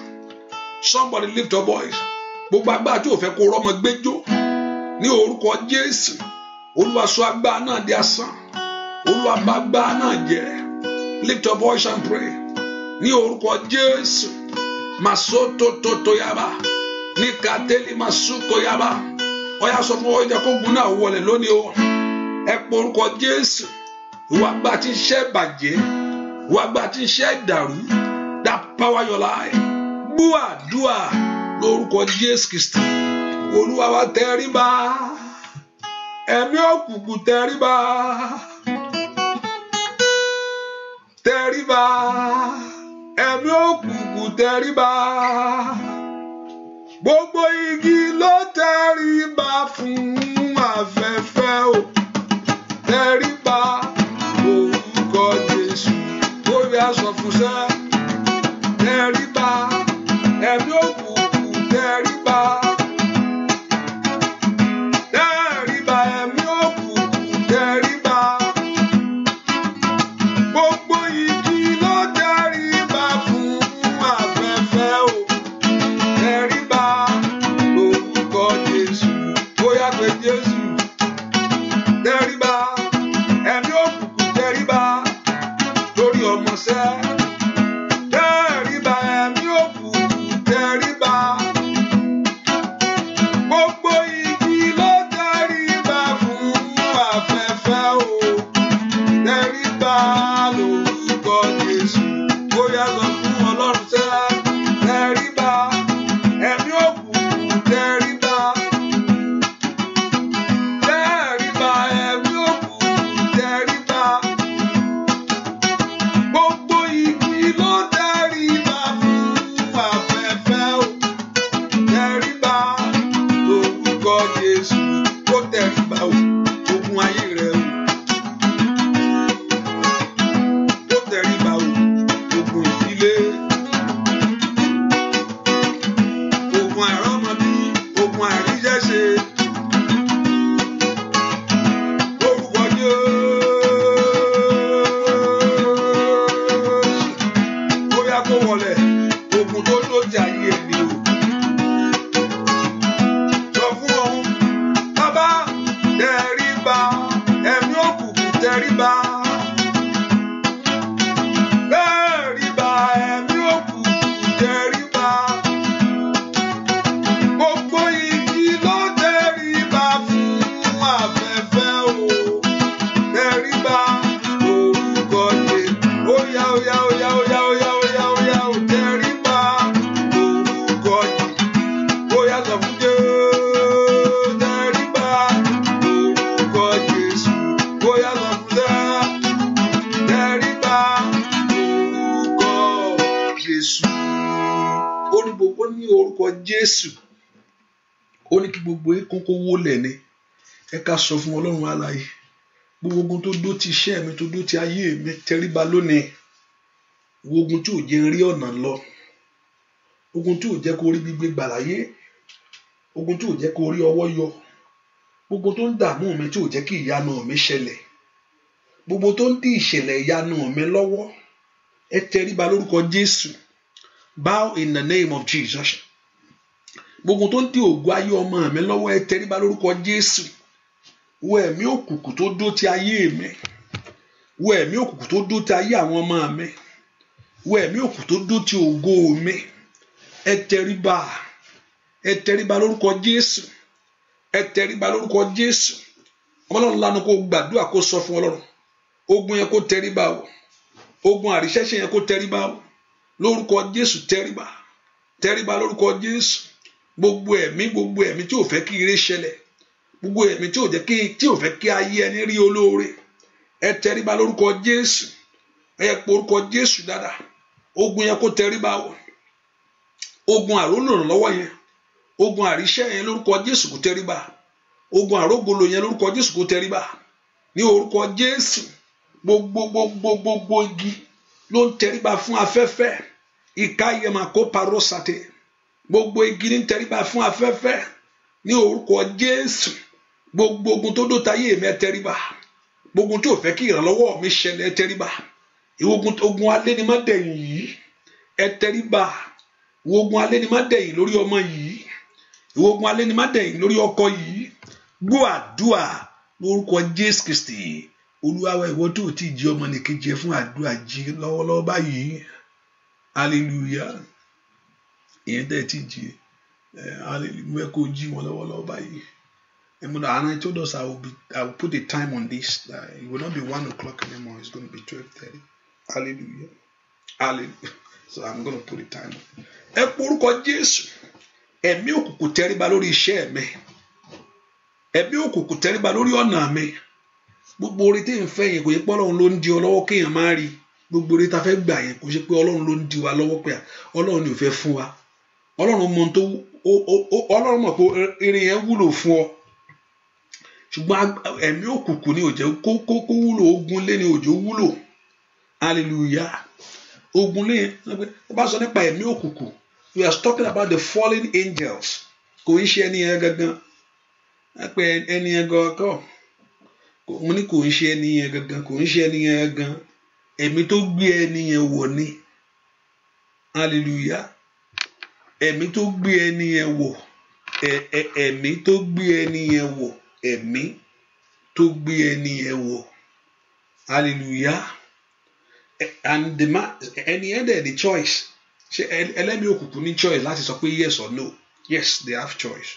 S1: Somebody lift your voice. Gbogbo agbára tó fẹ́ kó rọ́mọ gbẹ́jọ́. Ní orúkọ Jésù. Olúwa sọ agbára náà di asán. Olúwa bà agbára náà jẹ́. Lift your voice and pray. Ní orúkọ Jésù. Màsótótótó yaba. Ní kàtẹ́lì màsúkò yaba. Ọ̀yà sọ fún ọjà kó gun náà wọlé lónìí o. Ẹ pọ orúkọ Jésù. Ìwà agbára tí ń ṣe bàjẹ́. Ìwà agbára tí ń ṣe dàrú. That power your life. Gbúà dúà lórúkọ Jésù Kristi. Olúwa wa tẹríba. Ẹ̀mí òkùnkùn tẹríba. Tẹríba. Ẹ̀mí òkùnkùn tẹríba. Gbogbo igi ló tẹríba fún afẹ́fẹ́ o. Tẹríba orúkọ Jésù. Ó rí aṣọ fún sẹ́. Tẹríba. Ẹ̀mí òkùnkùn tẹríba. Tẹríba ẹ̀mí òkùnkùn tẹríba. Gbogbo igi ló tẹríba fún afẹ́fẹ́ o. Tẹríba lórúkọ Jésù. Bóyá pé Jésù. Tẹríba ẹ̀mí òkùnkùn tẹríba lórí ọmọọṣẹ́. Tẹríba ẹ̀mí òkùnkùn tẹríba. Gbogbo igi ló tẹríba fún afẹ́fẹ́ o. Tẹríba lórúkọ Jésù. Bóyá sọ fún Ọlọ́run sẹ́. Tẹríba ẹ̀mí òkùnkùn tẹríba. Tẹríba ẹ̀mí òkùnkùn tẹríba. Gbogbo igi ló tẹríba fún afẹ́fẹ́ o. Tẹríba lórúkọ Jésù. Kó tẹríba o, ogun ayé rẹ o. Kó tẹríba o, ogun ìdílé. Ogun àìrọ́mọbí, ogun àìríṣẹ́ṣe. Lórúkọ Jésù. Bóyá kó wọlé, ogun tó lóde ayé ẹni o. Sọ fún ọ̀hún, bàbá tẹríba, ẹ̀mí òkùnkùn tẹríba. Tẹríba, ẹ̀mí òkùnkùn tẹríba. Gbogbo igi ló tẹríba fún afẹ́fẹ́ o. Tẹríba lórúkọ Jésù. Óyá óyá óyá óyá óyá óyá óyá ó tẹríba lórúkọ Jésù. Bóyá sọ fún Jésù. Tẹríba lórúkọ Jésù. Bóyá sọ fún sẹ́. Tẹríba lórúkọ Jésù. Ó ní gbogbo ní orúkọ Jésù. Ó ní kí gbogbo eékún kó wólẹ̀ ni. Ẹ ká sọ fún Ọlọ́run alààyè. Gbogbo ogun tó dó ti iṣẹ́ mi, tó dó ti ayé mi, tẹríba lónìí. Wo ogun tí ò jẹ́ n rí ọ̀nà lọ. Ogun tí ò jẹ́ kó rí gbígbé gbà láyé. Ogun tí ò jẹ́ kó rí ọwọ́ yọ. Gbogbo tó ń dààmú mi tí ò jẹ́ kí ìyanu mi ṣẹlẹ̀. Gbogbo tó ń dí ìṣẹ̀lẹ̀ ìyanu mi lọ́wọ́, ẹ tẹríba lórúkọ Jésù. Bow in the name of Jesus. Gbogbo tó ń dí ògo ayé ọmọ mi lọ́wọ́, ẹ tẹríba lórúkọ Jésù. Wo ẹ̀mí òkùnkùn tó dó ti ayé mi. Wo ẹ̀mí òkùnkùn tó dó ti ayé àwọn ọmọ mi. Wo ẹ̀mí òkùnkùn tó dó ti ògo mi. Ẹ tẹríba. Ẹ tẹríba lórúkọ Jésù. Ẹ tẹríba lórúkọ Jésù. Ọlọ́run lanu kó gbàdúrà, kó sọ fún Ọlọ́run. Ogun yẹn kó tẹríba o. Ogun àríṣẹ́ṣe yẹn kó tẹríba o. Lórúkọ Jésù, tẹríba. Tẹríba lórúkọ Jésù. Gbogbo ẹ̀mí, gbogbo ẹ̀mí tí ò fẹ́ kí ire ṣẹlẹ̀. Gbogbo ẹ̀mí tí ò jẹ́ kí, tí ò fẹ́ kí ayé ẹni rí olóore. Ẹ tẹríba lórúkọ Jésù. Ẹ pe orúkọ Jésù dáadáa. Ogun yẹn kó tẹríba o. Ogun àrólùrànlọ́wọ́ yẹn. Ogun àríṣẹ́ yẹn, lórúkọ Jésù, kó tẹríba. Ogun àrógolo yẹn, lórúkọ Jésù, kó tẹríba. Ní orúkọ Jésù, gbogbo gbogbo gbogbo igi ló ń tẹríba fún afẹ́fẹ́. Ìkáyẹmà kó parosate. Gbogbo igi ní ń tẹríba fún afẹ́fẹ́. Ní orúkọ Jésù, gbogbo ogun tó dóta ayé mi, ẹ tẹríba. Gbogbo tí ò fẹ́ kí ìrànlọ́wọ́ mi ṣẹlẹ̀, ẹ tẹríba. Ìwọ ogun alénimádẹ̀yìn yìí, ẹ tẹríba. Ìwọ ogun alénimádẹ̀yìn lórí ọmọ yìí, ìwọ ogun alénimádẹ̀yìn lórí ọkọ yìí, gbọ́ àdúà lórúkọ Jésù Kristi Olúwa wa. Ìwọ tó ti jí ọmọ nìkejì ẹ fún àdúà, jí lọ́wọ́lọ́wọ́ báyìí. Hallelujah. Ìyẹn tẹ́ ẹ ti jí ẹ, hallelujah, mo fẹ́ kó jí wọn lọ́wọ́lọ́wọ́ báyìí. And I told us I will put a time on this. It will not be 1 o'clock anymore. It's going to be 12:30. Hallelujah. Hallelujah. So I'm going to put a time. Ẹ pe orúkọ Jésù. Ẹ̀mí òkùnkùn, tẹríba lórí iṣẹ́ mi. Ẹ̀mí òkùnkùn, tẹríba lórí ọ̀nà mi. Gbogbo orí tí ń fẹ́ yẹn, kò yẹ pé Ọlọ́run ló ń di ọ lọ́wọ́ kéèyàn má rí. Gbogbo orí tá a fẹ́ gbà yẹn, kò ṣe pé Ọlọ́run ló ń di wa lọ́wọ́, pé Ọlọ́run ni ò fẹ́ fún wa. Ọlọ́run mọ̀ tó, Ọlọ́run mọ̀ pé eré yẹn wúlò fún ọ, ṣùgbọ́n ẹ̀mí òkùnkùn ni ò jẹ́ kó wúlò. Ogun lé ni ò jẹ́ wúlò. Hallelujah. Ogun lé yẹn, ó bá sọ nípa ẹ̀mí òkùnkùn, we are talking about the fallen angels. Kò ń ṣe ẹni yẹn gangan pé ẹni yẹn gangan kọ́. Mo ní kò ń ṣe ẹni yẹn gangan, kò ń ṣe ẹni yẹn gangan. Ẹ̀mí tó gbé ẹni yẹn wọ̀ ni. Hallelujah. Ẹ̀mí tó gbé ẹni yẹn wọ̀, ẹ̀mí tó gbé ẹni yẹn wọ̀, ẹ̀mí tó gbé ẹni yẹn wọ̀. Hallelujah. And the man, ẹni yẹn dẹ̀ the choice. Ṣe ẹlẹ́mìí òkùnkùn ní choice láti sọ pé yes or no? Yes, they have choice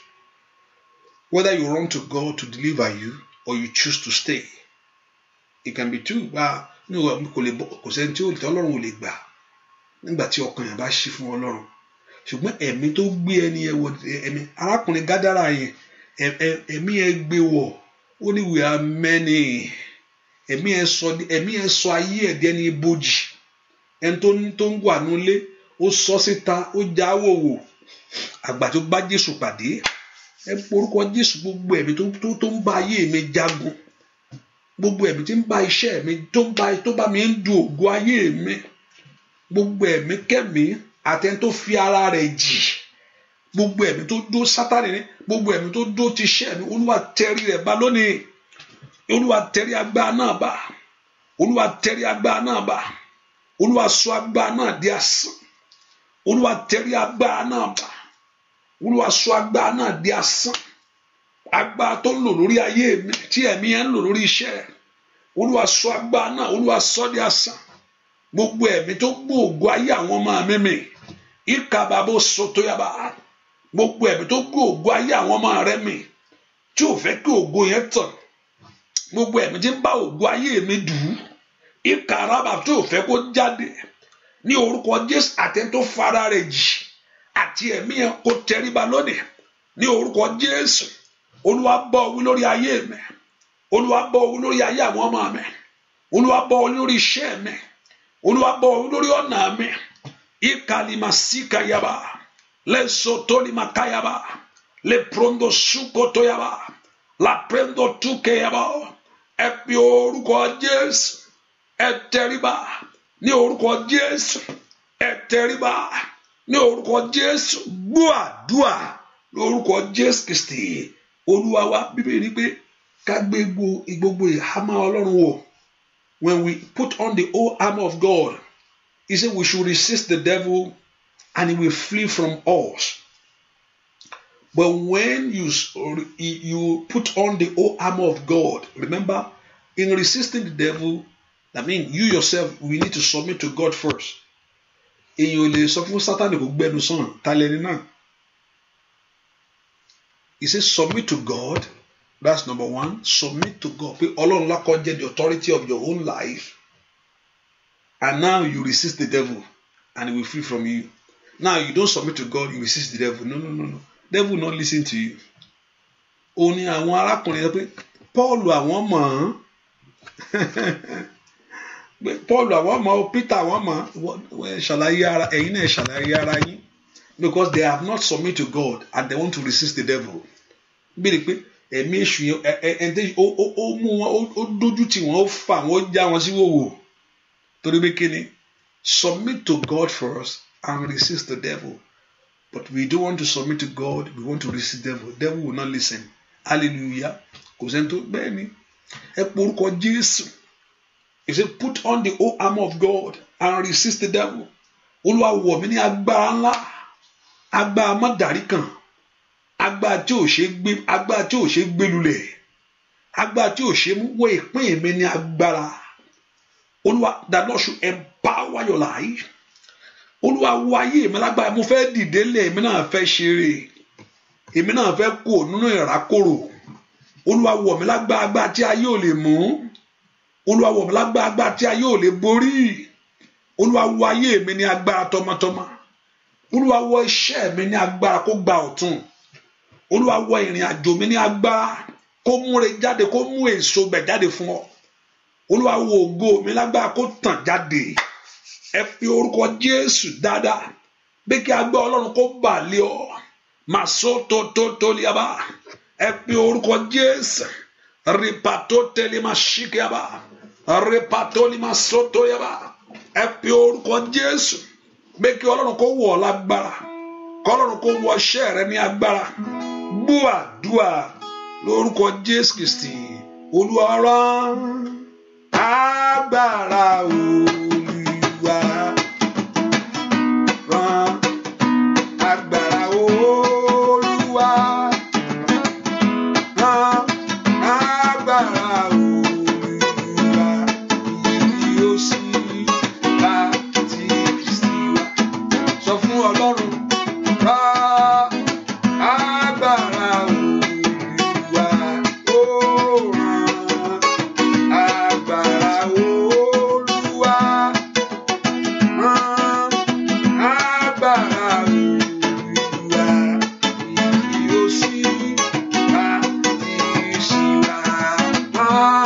S1: whether you run to God to deliver you or you choose to stay. It can be two. No, kò lè, kò sẹ́ni tí Ọlọ́run ò lè gbà nígbà tí ọkàn yẹn bá ṣí fún Ọlọ́run. Ṣùgbọ́n ẹ̀mí tó gbé ẹni yẹn wọ̀, ẹ̀mí arákùnrin Gádàrà yẹn, ẹ̀mí yẹn gbé wọ̀. Ó ní, "We are many." Ẹ̀mí yẹn sọ ayé ẹ̀ di ẹni ibojì. Ẹni tó ń wà nulẹ̀, ó sọ síta, ó já wòwò. Àgbà tó bá Jésù pàdé, ẹ porúkọ Jésù. Gbogbo ẹ̀mí tó ń bá ayé mi jagun, gbogbo ẹ̀mí tí ń bá iṣẹ́ mi, tó bá mi ń du ògo ayé mi, gbogbo ẹ̀mí kẹ́mí àtẹni tó fi ara rẹ̀ jì, gbogbo ẹ̀mí tó dó Sátánì ní, gbogbo ẹ̀mí tó dó ti iṣẹ́ mi, Olúwa, tẹrí rẹ̀ bá lónìí. Olúwa, tẹrí agbára náà bá. Olúwa, tẹrí agbára náà bá. Olúwa, sọ agbára náà di asán. Olúwa, tẹrí agbára náà bá. Olúwa, sọ agbára náà di asán. Agbára tó ń lò lórí ayé mi, tí ẹ̀mí yẹn ń lò lórí iṣẹ́ rẹ̀, Olúwa, sọ agbára náà, Olúwa, sọ di asán. Gbogbo ẹ̀mí tó gbóògùn ayé àwọn ọmọ mi mì ìkàbàbò sotoyaba, gbogbo ẹ̀mí tó gbóògùn ayé àwọn ọmọ rẹ mì, tí ò fẹ́ kí ògo yẹn tàn, gbogbo ẹ̀mí tí ń bá ògo ayé mi dù ú, ìkàràbà, tí ò fẹ́ kó jáde, ní orúkọ Jésù, àtẹni tó fara rẹ̀ jì àti ẹ̀mí yẹn, kó tẹríba lónìí ní orúkọ Jésù. Olúwa, bọ́ wí lórí ayé mi. Olúwa, bọ́ wí lórí ayé àwọn ọmọ mi. Olúwa, bọ́ wí lórí iṣẹ́ mi. Olúwa, bọ́ wí lórí ọ̀nà mi. Ìkàlìmà síkàyàbà lẹ́sọ̀tọ́lìmà káyàbà lẹ́prọ́ndọ̀ sùkòtòyàbà làprẹ́ndọ̀ túkẹ̀yàbà. Ẹ pe orúkọ Jésù. Ẹ tẹríba ní orúkọ Jésù. Ẹ tẹríba ní orúkọ Jésù. Gbọ́ àdúà lórúkọ Jésù Kristi Olúwa wa. Bíbélì ní pé ká gbé gbogbo ìhámọ́ Ọlọ́run wọ̀. When we put on the whole armor of God, he said we should resist the devil and he will flee from us. But when you put on the whole armor of God, remember, in resisting the devil, I mean, you yourself, we need to submit to God first. Èyàn ò lè sọ fún Sátánì kó gbẹnu sàn, ta lẹni náà? He says submit to God. That's number one. Submit to God. Pé Ọlọ́run ló kọ́kọ́ jẹ́ the authority of your own life. And now you resist the devil and he will flee from you. Now you don't submit to God, you resist the devil. No, no, no, no. Devil will not listen to you. Ó ní àwọn arákùnrin yẹn pé Paul àwọn mọ̀ ọ́n. Pé Paul àwọn mọ̀ ọ́, Peter àwọn mọ̀ ọ́. Ṣàlàyé ara ẹ̀yin náà, ṣàlàyé ara yín, because they have not submit to God and they want to resist the devil. Bí pé ẹ̀mí èṣù yẹn ẹ ẹ ó mú wọn, ó dójú tì wọ́n, ó fà wọ́n, ó já wọn sí wòwò. Torí pé kí ni? Submit to God first and resist the devil. But we don't want to submit to God, we want to resist the devil. Devil will not listen. Hallelujah. Kò sẹ́ni tó bẹ́ẹ̀ ni. Ẹ pe orúkọ Jésù. He said, put on the whole armor of God and resist the devil. Olúwa wọ̀ mí ní agbára ńlá. Agbára mọ́dàrí kan. Agbára tí ò ṣe gbé, agbára tí ò ṣe gbé lulẹ̀. Agbára tí ò ṣe mú wọ ìpín mi ní agbára. Olúwa, that Lord should empower your life. Olúwa wọ ayé mi lágbára, mo fẹ́ dìde lẹ̀, èmi náà fẹ́ ṣeré. Èmi náà fẹ́ kó nínú ìrákòrò. Olúwa wọ̀ mí lágbára, agbára tí ayé ò lè mú. Olúwa wọ̀ mí lágbára, agbára tí ayé ò lè borí. Olúwa wọ ayé mi ní agbára tọmọtọmọ. Olúwa wọ iṣẹ́ mi ní agbára kó gba ọ̀tun. Olúwa wọ ìrìn àjò mi ní agbára kó múre jáde, kó mú èso bẹ̀ jáde fún ọ. Olúwa wọ ògo mi lágbára kó tàn jáde. Ẹ fi orúkọ Jésù dáadáa. Bí kí agbára Ọlọ́run kó bà lé ọ. Màsó tó tó tó liaba. Ẹ fi orúkọ Jésù. Ripato tẹlẹ máa ṣíkíaba. Ripato lè máa sọ tó yaba. Ẹ fi orúkọ Jésù. Bí kí Ọlọ́run kó wọ̀ ọ́ lágbára. Kọ́lọ́run kó wọ iṣẹ́ rẹ ní agbára. Gbọ́ àdúrà lórúkọ Jésù Kristi. Olúwa, rán agbára, Olúwa rán agbára, Olúwa rán agbára, Olúwa yóò sì bá ti Kristi wá. Sọ fún Ọlọ́run, rán agbára, Olúwa, ó rán agbára, Olúwa rán agbára, Olúwa yóò sì bá ti Kristi wá. Rán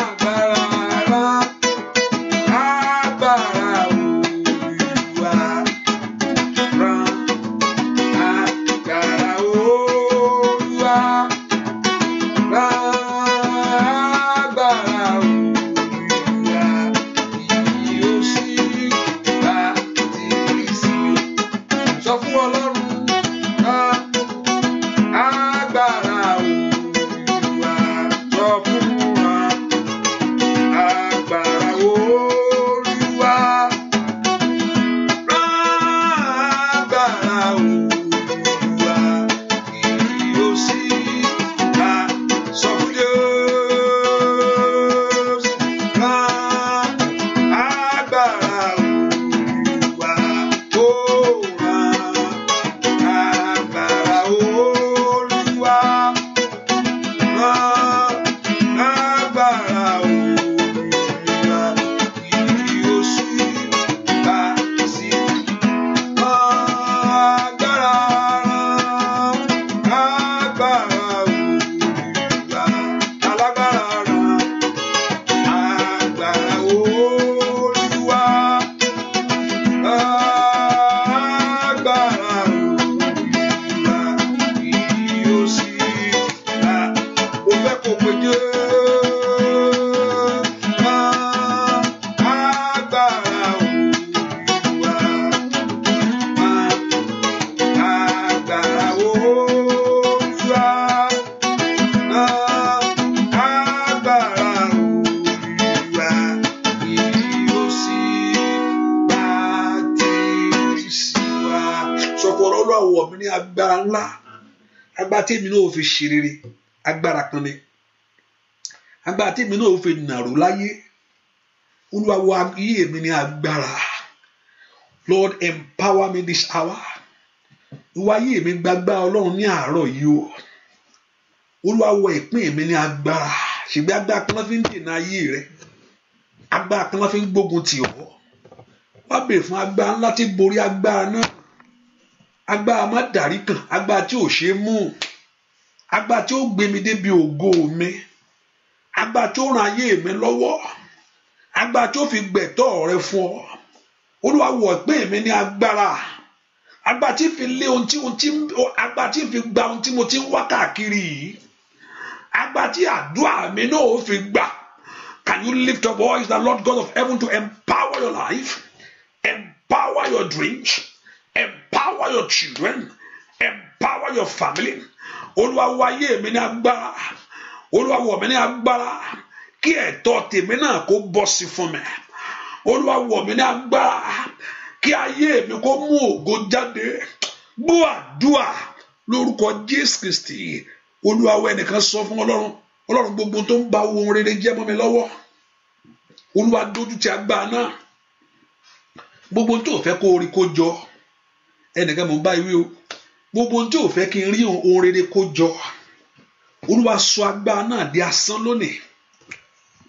S1: wọ̀ mí ní agbára ńlá. Agbára tí èmi náà fi ṣe rere, agbára kan ni. Agbára tí èmi náà fi nàró láyé. Olúwa wọ ayé mi ní agbára. Lord, empower me this hour. Ìwọ ayé mi gbàgbá Ọlọ́run ní àárọ̀ yìí o. Olúwa wọ ìpín mi ní agbára. Ṣùgbọ́n agbára kan ló fi ń dènà ayé rẹ. Agbára kan ló fi ń gbógun tì ọ́. Wá béèrè fún agbára ńlá tí borí agbára náà. Agbára má dàrí kàn, agbára tí ò ṣe é mú. Agbára tí ó gbé mi débi ògo mi. Agbára tí ó ràn ayé mi lọ́wọ́. Agbára tí ó fi gbẹ̀tọ́ rẹ fún ọ. Olúwa wọ ìpín mi ní agbára. Agbára tí fi lé ohun tí agbára tí fi gba ohun tí mo ti ń wá káàkiri yìí. Agbára tí àdúrà mi náà ó fi gbà. Can you lift your voice, the Lord God of heaven, to empower your life, empower your dreams, empower your children, empower your family. Olúwa wọ ayé mi ní agbára. Olúwa wọ̀ mí ní agbára. Kí ẹ̀tọ́ tèmi náà kó bọ́ sí fún mi. Olúwa wọ̀ mí ní agbára. Kí ayé mi kó mú ògo jáde. Gbọ́ àdúà lórúkọ Jésù Kristi. Olúwa wọ ẹnìkan sọ fún Ọlọ́run. Ọlọ́run, gbogbo tó ń ba ohun rere jẹ́ mọ́ mi lọ́wọ́. Olúwa dójú ti agbára náà. Gbogbo tó fẹ́ kó orí kó jọ. Ẹnìkan mò ń bá ìwé o. Gbogbo tó fẹ́ kí n rí ohun rere kó jọ. Olúwa sọ agbára náà di asán lónìí.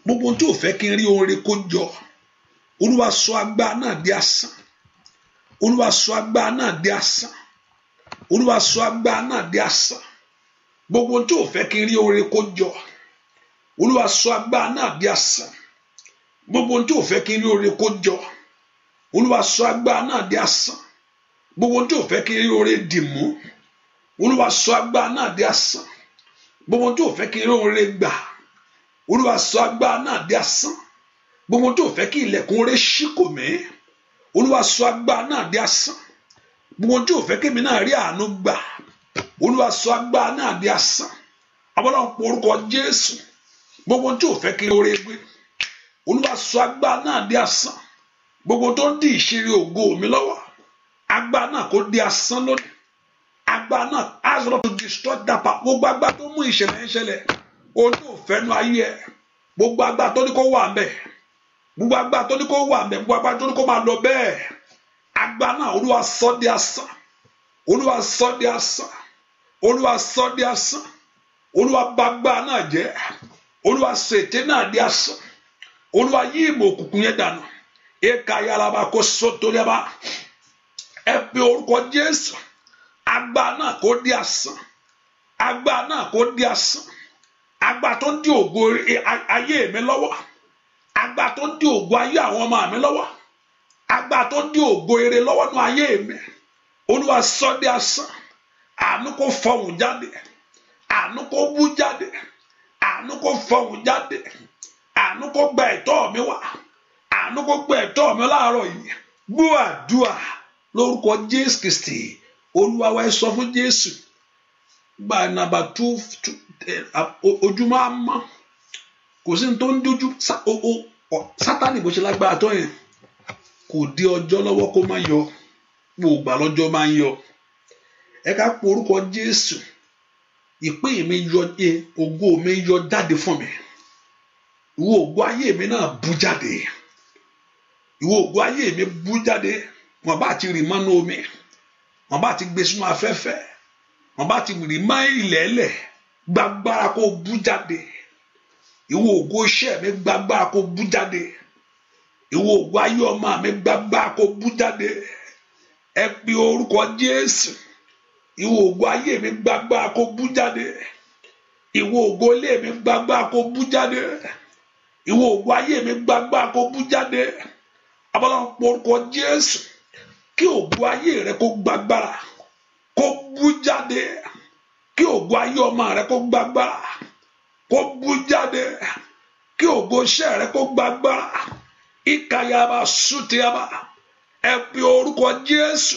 S1: Gbogbo tó fẹ́ kí n rí ohun rere kó jọ. Olúwa sọ agbára náà di asán. Olúwa sọ agbára náà di asán. Olúwa sọ agbára náà di asán. Gbogbo tó fẹ́ kí n rí ohun rere kó jọ. Olúwa sọ agbára náà di asán. Gbogbo tó fẹ́ kí n rí ohun rere kó jọ. Olúwa sọ agbára náà di asán. Gbogbo tó fẹ́ kí n rí ohun rere dì mú. Olúwa sọ agbára náà di asán. Gbogbo tó fẹ́ kí n rí ohun rere gbà. Olúwa sọ agbára náà di asán. Gbogbo tó fẹ́ kí ilẹ̀kùn rere ṣí kò mí. Olúwa sọ agbára náà di asán. Gbogbo tó fẹ́ kí èmi náà rí àánú gbà. Olúwa sọ agbára náà di asán. Abọ́lá ń po orúkọ Jésù. Gbogbo tó fẹ́ kí oore gbé. Olúwa sọ agbára náà di asán. Gbogbo tó ń di ìṣeré ògo mi lọ́wọ́. Agbára náà kó di asán lónìí. Agbára náà ask Lord to destroy that power. Gbogbo agbára tó mú ìṣẹ̀lẹ̀ ń ṣẹlẹ̀. Ohun tó fẹ́ nu ayé ẹ. Gbogbo agbára tó ní kó wà ńbẹ̀. Gbogbo agbára tó ní kó wà ńbẹ̀. Gbogbo agbára tó ní kó máa lọ bẹ́ẹ̀. Agbára náà Olúwa sọ di asán. Olúwa sọ di asán. Olúwa sọ di asán. Olúwa bà agbára náà jẹ́. Olúwa sọ ète náà di asán. Olúwa yí ìmọ̀ òkùnkùn yẹn dànù. Eka yaraba kó sótóriaba. Ẹ pe orúkọ Jésù. Agbára náà kó di asán. Agbára náà kó di asán. Agbára tó ń di ògo ayé mi lọ́wọ́. Agbára tó ń di ògo ayé àwọn ọmọ mi lọ́wọ́. Agbára tó ń di ògo ire lọ́wọ́ nú ayé mi. Olúwa sọ di asán. Àánú kó fọhùn jáde. Àánú kó bú jáde. Àánú kó fọhùn jáde. Àánú kó gba ẹ̀tọ́ mi wá. Àánú kó gba ẹ̀tọ́ mi láàárọ̀ yìí. Gbọ́ àdúà lórúkọ Jésù Kristi. Olúwa wa, ẹ sọ fún Jésù. Gba nàbà tú ojúmọ́ á mọ́. Kò sí ní tó ń dojú Sátánì bó ṣe lágbára tó yẹn. Kò dí ọjọ́ lọ́wọ́ kó má yọ. Gbogbo lọ́jọ́ máa ń yọ. Ẹ ká pe orúkọ Jésù. Ìpín mi yọ, ògo mi yọ jáde fún mi. Ìwọ ògo ayé mi náà bú jáde. Ìwọ ògo ayé mi bú jáde. Wọ́n bá ti rì mọ́nú omi. Wọ́n bá ti gbé sínú afẹ́fẹ́. Wọ́n bá ti rì mọ́ ilẹ̀ ẹlẹ̀. Gbàgbára kó bú jáde. Ìwọ ògo iṣẹ́ mi gbàgbára kó bú jáde. Ìwọ ògo ayé ọmọ mi gbàgbára kó bú jáde. Ẹ pe orúkọ Jésù. Ìwọ ògo ayé mi gbàgbára kó bú jáde. Ìwọ ògo ilé mi gbàgbára kó bú jáde. Ìwọ ògo ayé mi gbàgbára kó bú jáde. Abọ́lá ń pe orúkọ Jésù. Kí ògo ayé rẹ kó gbàgbára kó bú jáde. Kí ògo ayé ọmọ rẹ kó gbàgbára kó bú jáde. Kí ògo iṣẹ́ rẹ kó gbàgbára. Ìkàyàbà sùtìyàbà. Ẹ pe orúkọ Jésù.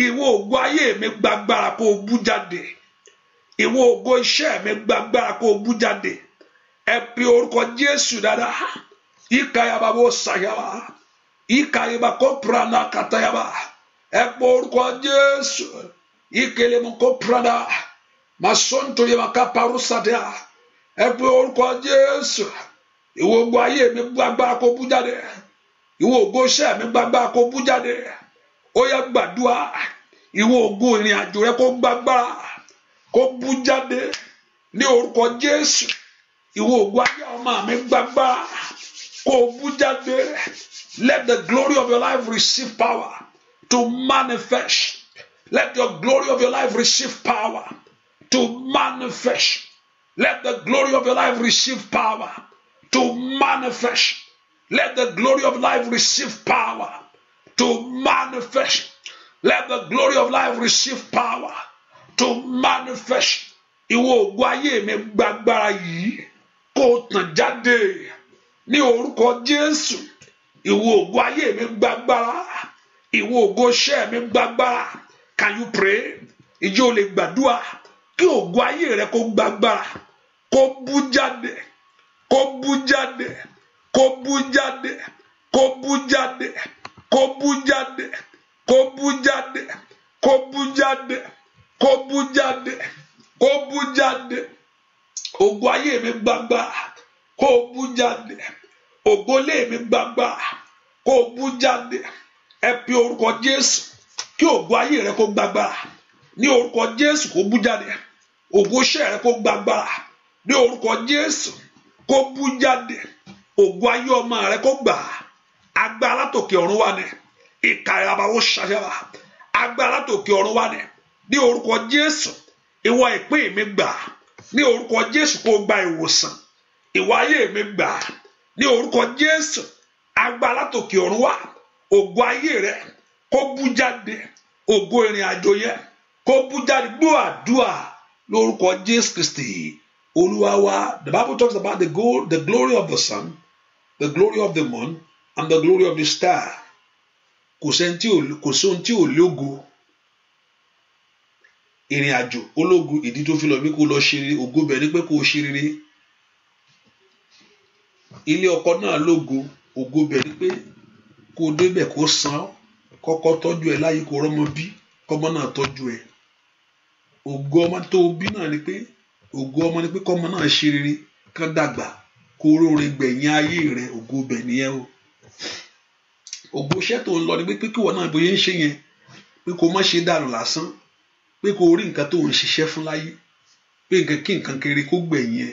S1: Ìwọ ògo ayé mi gbàgbára kó bú jáde. Ìwọ ògo iṣẹ́ mi gbàgbára kó bú jáde. Ẹ pe orúkọ Jésù dáadáa. Ìkàyàbà bó sàyàbà. Ìkàyàbà kó prana kàtàyàbà. Ẹ pe orúkọ Jésù.
S2: Ìkele mú kó prada. Masonto yamaka parusatea. Ẹ pé orúkọ Jésù. Ìwọ ògo ayé mi gbàgbára kó bú jáde. Ìwọ ògo iṣẹ́ mi gbàgbára kó bú jáde. Ó yá gbàdúrà. Ìwọ ògo ìrìn àjò rẹ kó gbàgbára kó bú jáde ní orúkọ Jésù. Ìwọ ògo ayé ọmọ mi gbàgbára kó bú jáde. Let the glory of your life receive power to manifest. Let your glory of your life receive power to manifest. Let the glory of your life receive power to manifest. Let the glory of life receive power to manifest. Let the glory of life receive power to manifest. Ìwọ ògo ayé mi gbàgbára yìí kó tàn jáde ní orúkọ Jésù. Ìwọ ògo ayé mi gbàgbára. Ìwọ ògo iṣẹ́ mi gbàgbára. Can you pray? Ìjọ lè gbàdúrà kí ògo ayé rẹ kó gbàgbára, kó bú jáde, kó bú jáde, kó bú jáde, kó bú jáde, kó bú jáde, kó bú jáde, kó bú jáde, kó bú jáde, kó bú jáde. Ògo ayé mi gbàgbára kó bú jáde. Ògo ilé mi gbàgbára kó bú jáde. Ẹ pe orúkọ Jésù kí ògo ayé rẹ kó gbàgbára ní orúkọ Jésù, kó bú jáde. Ògo iṣẹ́ rẹ kó gbàgbára ní orúkọ Jésù, kó bú jáde. Ògo ayé ọmọ rẹ kó gbà. Agbára látòkè ọ̀run wá ní ìka ìrabàwọ̀ ṣàṣàbà. Agbára látòkè ọ̀run wá ní ní orúkọ Jésù. Ìwọ ìpín mi gbà ní orúkọ Jésù, kó gba ìwòsàn. Ìwọ ayé mi gbà ní orúkọ Jésù. Agbára látòkè ọ̀run wá, ògo ayé rẹ kó bú jáde. Ògo ìrìn àjò yẹn kó bú jáde. Gbọ́ àdúrà lórúkọ Jésù Kristi Olúwa wa. The Bible talks about the gold, the glory of the sun, the glory of the moon, and the glory of the star. Kò sóhun tí ò lógo. Ìrìn àjò ológo, ìdí tó fi lọ bí kò lọ ṣe rere, ògo bẹ̀ ni pé kò ṣe rere. Ilé ọkọ náà lógo, ògo bẹ̀ ni pé kó débẹ̀ kó san, kọ́kọ́ tọ́jú ẹ láyé, kó rọ́mọ bí, kọ́mọ náà tọ́jú ẹ. Ògo ọmọ tó bí náà ni pé, ògo ọmọ ni pé kọ́mọ náà ṣe rere, kán dàgbà, kó róore gbẹ̀yìn ayé rẹ, ògo bẹ̀ nìyẹn o. Ògo iṣẹ́ tó ń lọ ni pé kí wọ́n náà bóyá ń ṣe yẹn, pé kó má ṣe dànù lásán, pé kó rí nǹkan tó ń ṣiṣẹ́ fún láyé, pé nǹkan kí nǹkan kiri kó gbẹ̀yìn ẹ.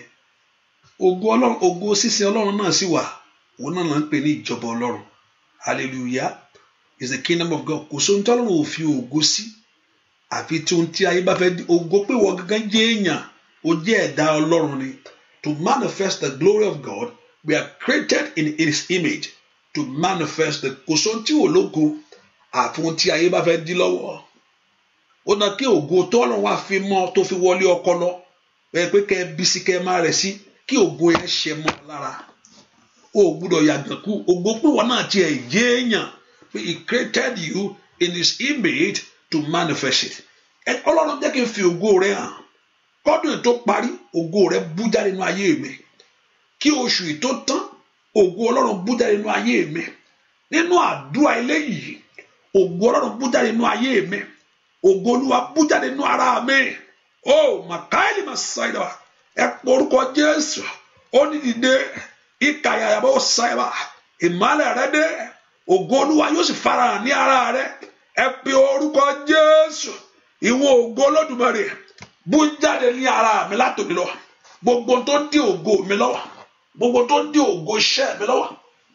S2: Ògo Ọlọ́run, ògo sísìn Ọlọ́run náà sì wà, òun náà là ń pè ní ìjọba Ọlọ́run. Hallelujah. Is the kingdom of God. Kò sóhun tí Ọlọ́run ò fi ògo sí, àfi tí ohun tí ayé bá fẹ́ di ògo pé wọ́n gángan jẹ́ èèyàn, ó jẹ́ ẹ̀dá Ọlọ́run ni. To manifest the glory of God, we are created in his image to manifest the. Kò sóhun tí ò lógo àfi ohun tí ayé bá fẹ́ di lọ́wọ́. Ó ná kí ògo tó Ọlọ́run wá fi mọ́ tó fi wọlé ọkọ lọ, ẹ pé kẹ́ ẹ bí sí, kẹ́ ẹ má rẹ̀ sí, kí ògo yẹn ṣe mọ́ lára. O gbúdọ̀ yàgàn kú. Ògo pé wọn náà tiẹ̀ jẹ́ èèyàn, pé he created you in his image to manifest it. Ọlọ́run jẹ́ kí n fi ògo rẹ hàn. Kọ́dún tó parí, ògo rẹ bú jáde nínú ayé mi. Kí oṣù tó tán, ògo Ọlọ́run bú jáde nínú ayé mi. Nínú àdúrà eléyìí, ògo Ọlọ́run bú jáde nínú ayé mi. Ògo Olúwa bú jáde nínú ara mi. Oh, Makaeli Masaida, ẹ pọ orúkọ Jésù. Ó ní dìde, ìkàyàyàbọ̀ ṣàìbà, ìmálẹ̀ rẹ dé, ògo Olúwa yóò sì farahàn ní ara rẹ. Ẹ pe orúkọ Jésù. Ìwọ ògo Olódùmarè bú jáde ní ara mi látòní lọ. Gbogbo tó ń dí ògo mi lọ́wọ́, gbogbo tó ń dí ògo iṣẹ́ mi lọ́wọ́,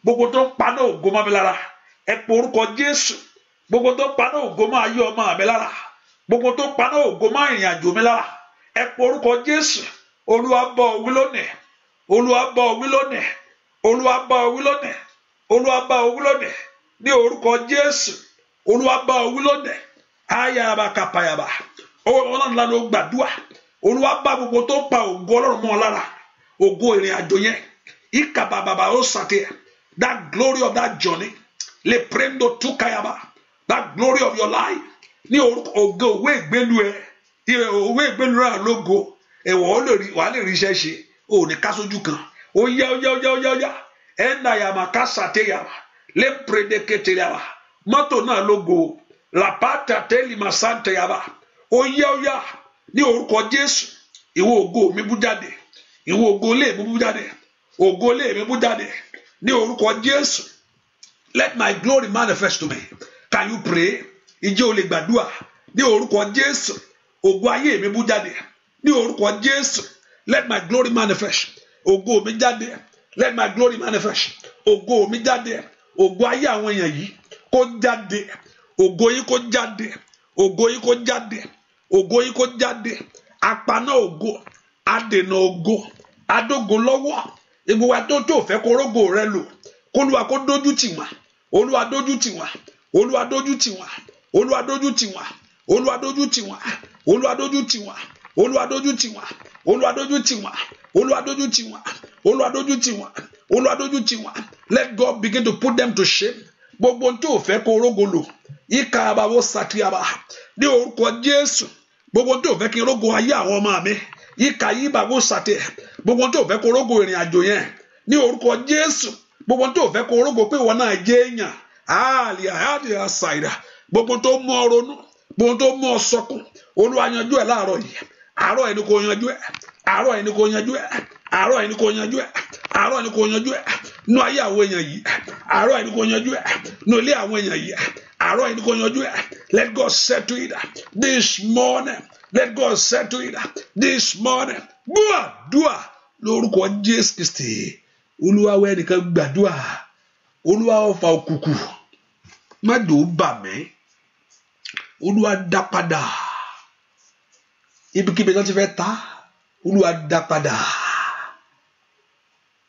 S2: gbogbo tó ń paná ògo mọ́ mi lára, ẹ pe orúkọ Jésù. Gbogbo tó ń paná ògo mọ́ ayé ọmọ mi lára, gbogbo tó ń paná ògo mọ́ ìrìn àjò mi lára, ẹ pe orúkọ Jésù. Olúwa bá ọ wí lónìí, Olúwa bá ọ wí lónìí, Olúwa bá ọ wí lónìí, Olúwa bá ọ wí lónìí ní orúkọ Jésù. Olúwa bá ọ wí lónìí. Ayaba kapayaba. Ọlọ́run lánàá ó gbàdúrà. Olúwa bá gbogbo tó ń pa ògo Ọlọ́run mọ́ ọ lára, ògo ìrìn àjò yẹn, ìkàbàbàbà ó sàtẹ̀, that glory of that journey, le prendo tukayaba, that glory of your life, ní orúkọ ògo òwe ìgbélu ẹ, òwe ìgbélu rẹ lógo, ẹ̀wọ̀ wà lè rí iṣẹ́ ṣe, ò ní ká sójú kan, ó yá ó yá ó yá ó yá ó yá, ẹ̀ńdà yàmà ká sàtẹ̀ yàmà, le predekete yàmà, mọ́tò náà lógo, làpáta tẹ́lì màsántẹ̀ yàmà, Ó yá, ó yá, ní orúkọ Jésù. Ìwọ ògo mi bú jáde. Ìwọ ògo ilé mi bú jáde. Ògo ilé mi bú jáde. Ní orúkọ Jésù. Let my glory manifest to me. Can you pray? Ǹjẹ́ o lè gbàdúrà? Ní orúkọ Jésù. Ògo ayé mi bú jáde. Ní orúkọ Jésù. Let my glory manifest. Ògo mi jáde. Let my glory manifest. Ògo mi jáde. Ògo ayé àwọn èèyàn yìí kó jáde. Ògo yìí kó jáde. Ògo yìí kó jáde. Ògo yìí kó jáde. Apaná ògo. Adènà ògo. Adógo lọ́wọ́. Ìgbò wa tó fẹ́ kó rógò rẹ lò. Kólúwa kó dójú tì wọ́n. Olúwa dójú tì wọ́n. Olúwa dójú tì wọ́n. Olúwa dójú tì wọ́n. Olúwa dójú tì wọ́n. Olúwa dójú tì wọ́n. Olúwa dójú tì wọ́n. Olúwa dójú tì wọ́n. Olúwa dójú tì wọ́n. Olúwa dójú tì wọ́n. Olúwa dójú tì wọ́n. Let God begin to put them to shame. Gbogbo ohun tó fẹ́ kó rógo lò. Ìka àbáwọ̀ sàtìyàbá. Ní orúkọ Jésù. Gbogbo ohun tó fẹ́ kí rógo ayé àwọn ọmọ mi. Ìka yìí bàbá sàtì. Gbogbo ohun tó fẹ́ kó rógo ìrìn àjò yẹn. Ní orúkọ Jésù. Gbogbo ohun tó fẹ́ kó rógo pé ìwọ náà jẹ́ èèyàn. Àlì àyàdì àṣàìdà. Gbogbo ohun tó mú ọ ronú. Gbogbo ohun tó mú ọ sọkún. Olúwa yanjú ẹ̀ láàárọ̀ yìí. Àárọ̀ yìí ni kò yanjú ẹ̀. Àárọ̀ yìí ni kò yanjú ẹ̀. Àárọ̀ yìí ni kò yanjú ẹ̀. Àárọ̀ yìí ni kò yanjú ẹ̀. Nú ayé àwọn èèyàn yìí. Àárọ̀ yìí ni kò yanjú ẹ̀. Nú ilé àwọn èèyàn yìí. Àárọ̀ yìí ni kò yanjú ẹ̀. Let God settle it this morning. Let God settle it this morning. Gbàdúà lórúkọ Jésù Kristi. Olúwa wẹ́ nìkan gbàdúà. Olúwa ọfà òkùnkùn. Má jò ó bà mí. Olúwa dá padà. Ibikíbi tí wọ́n ti fẹ́ ta, Olúwa dá padà.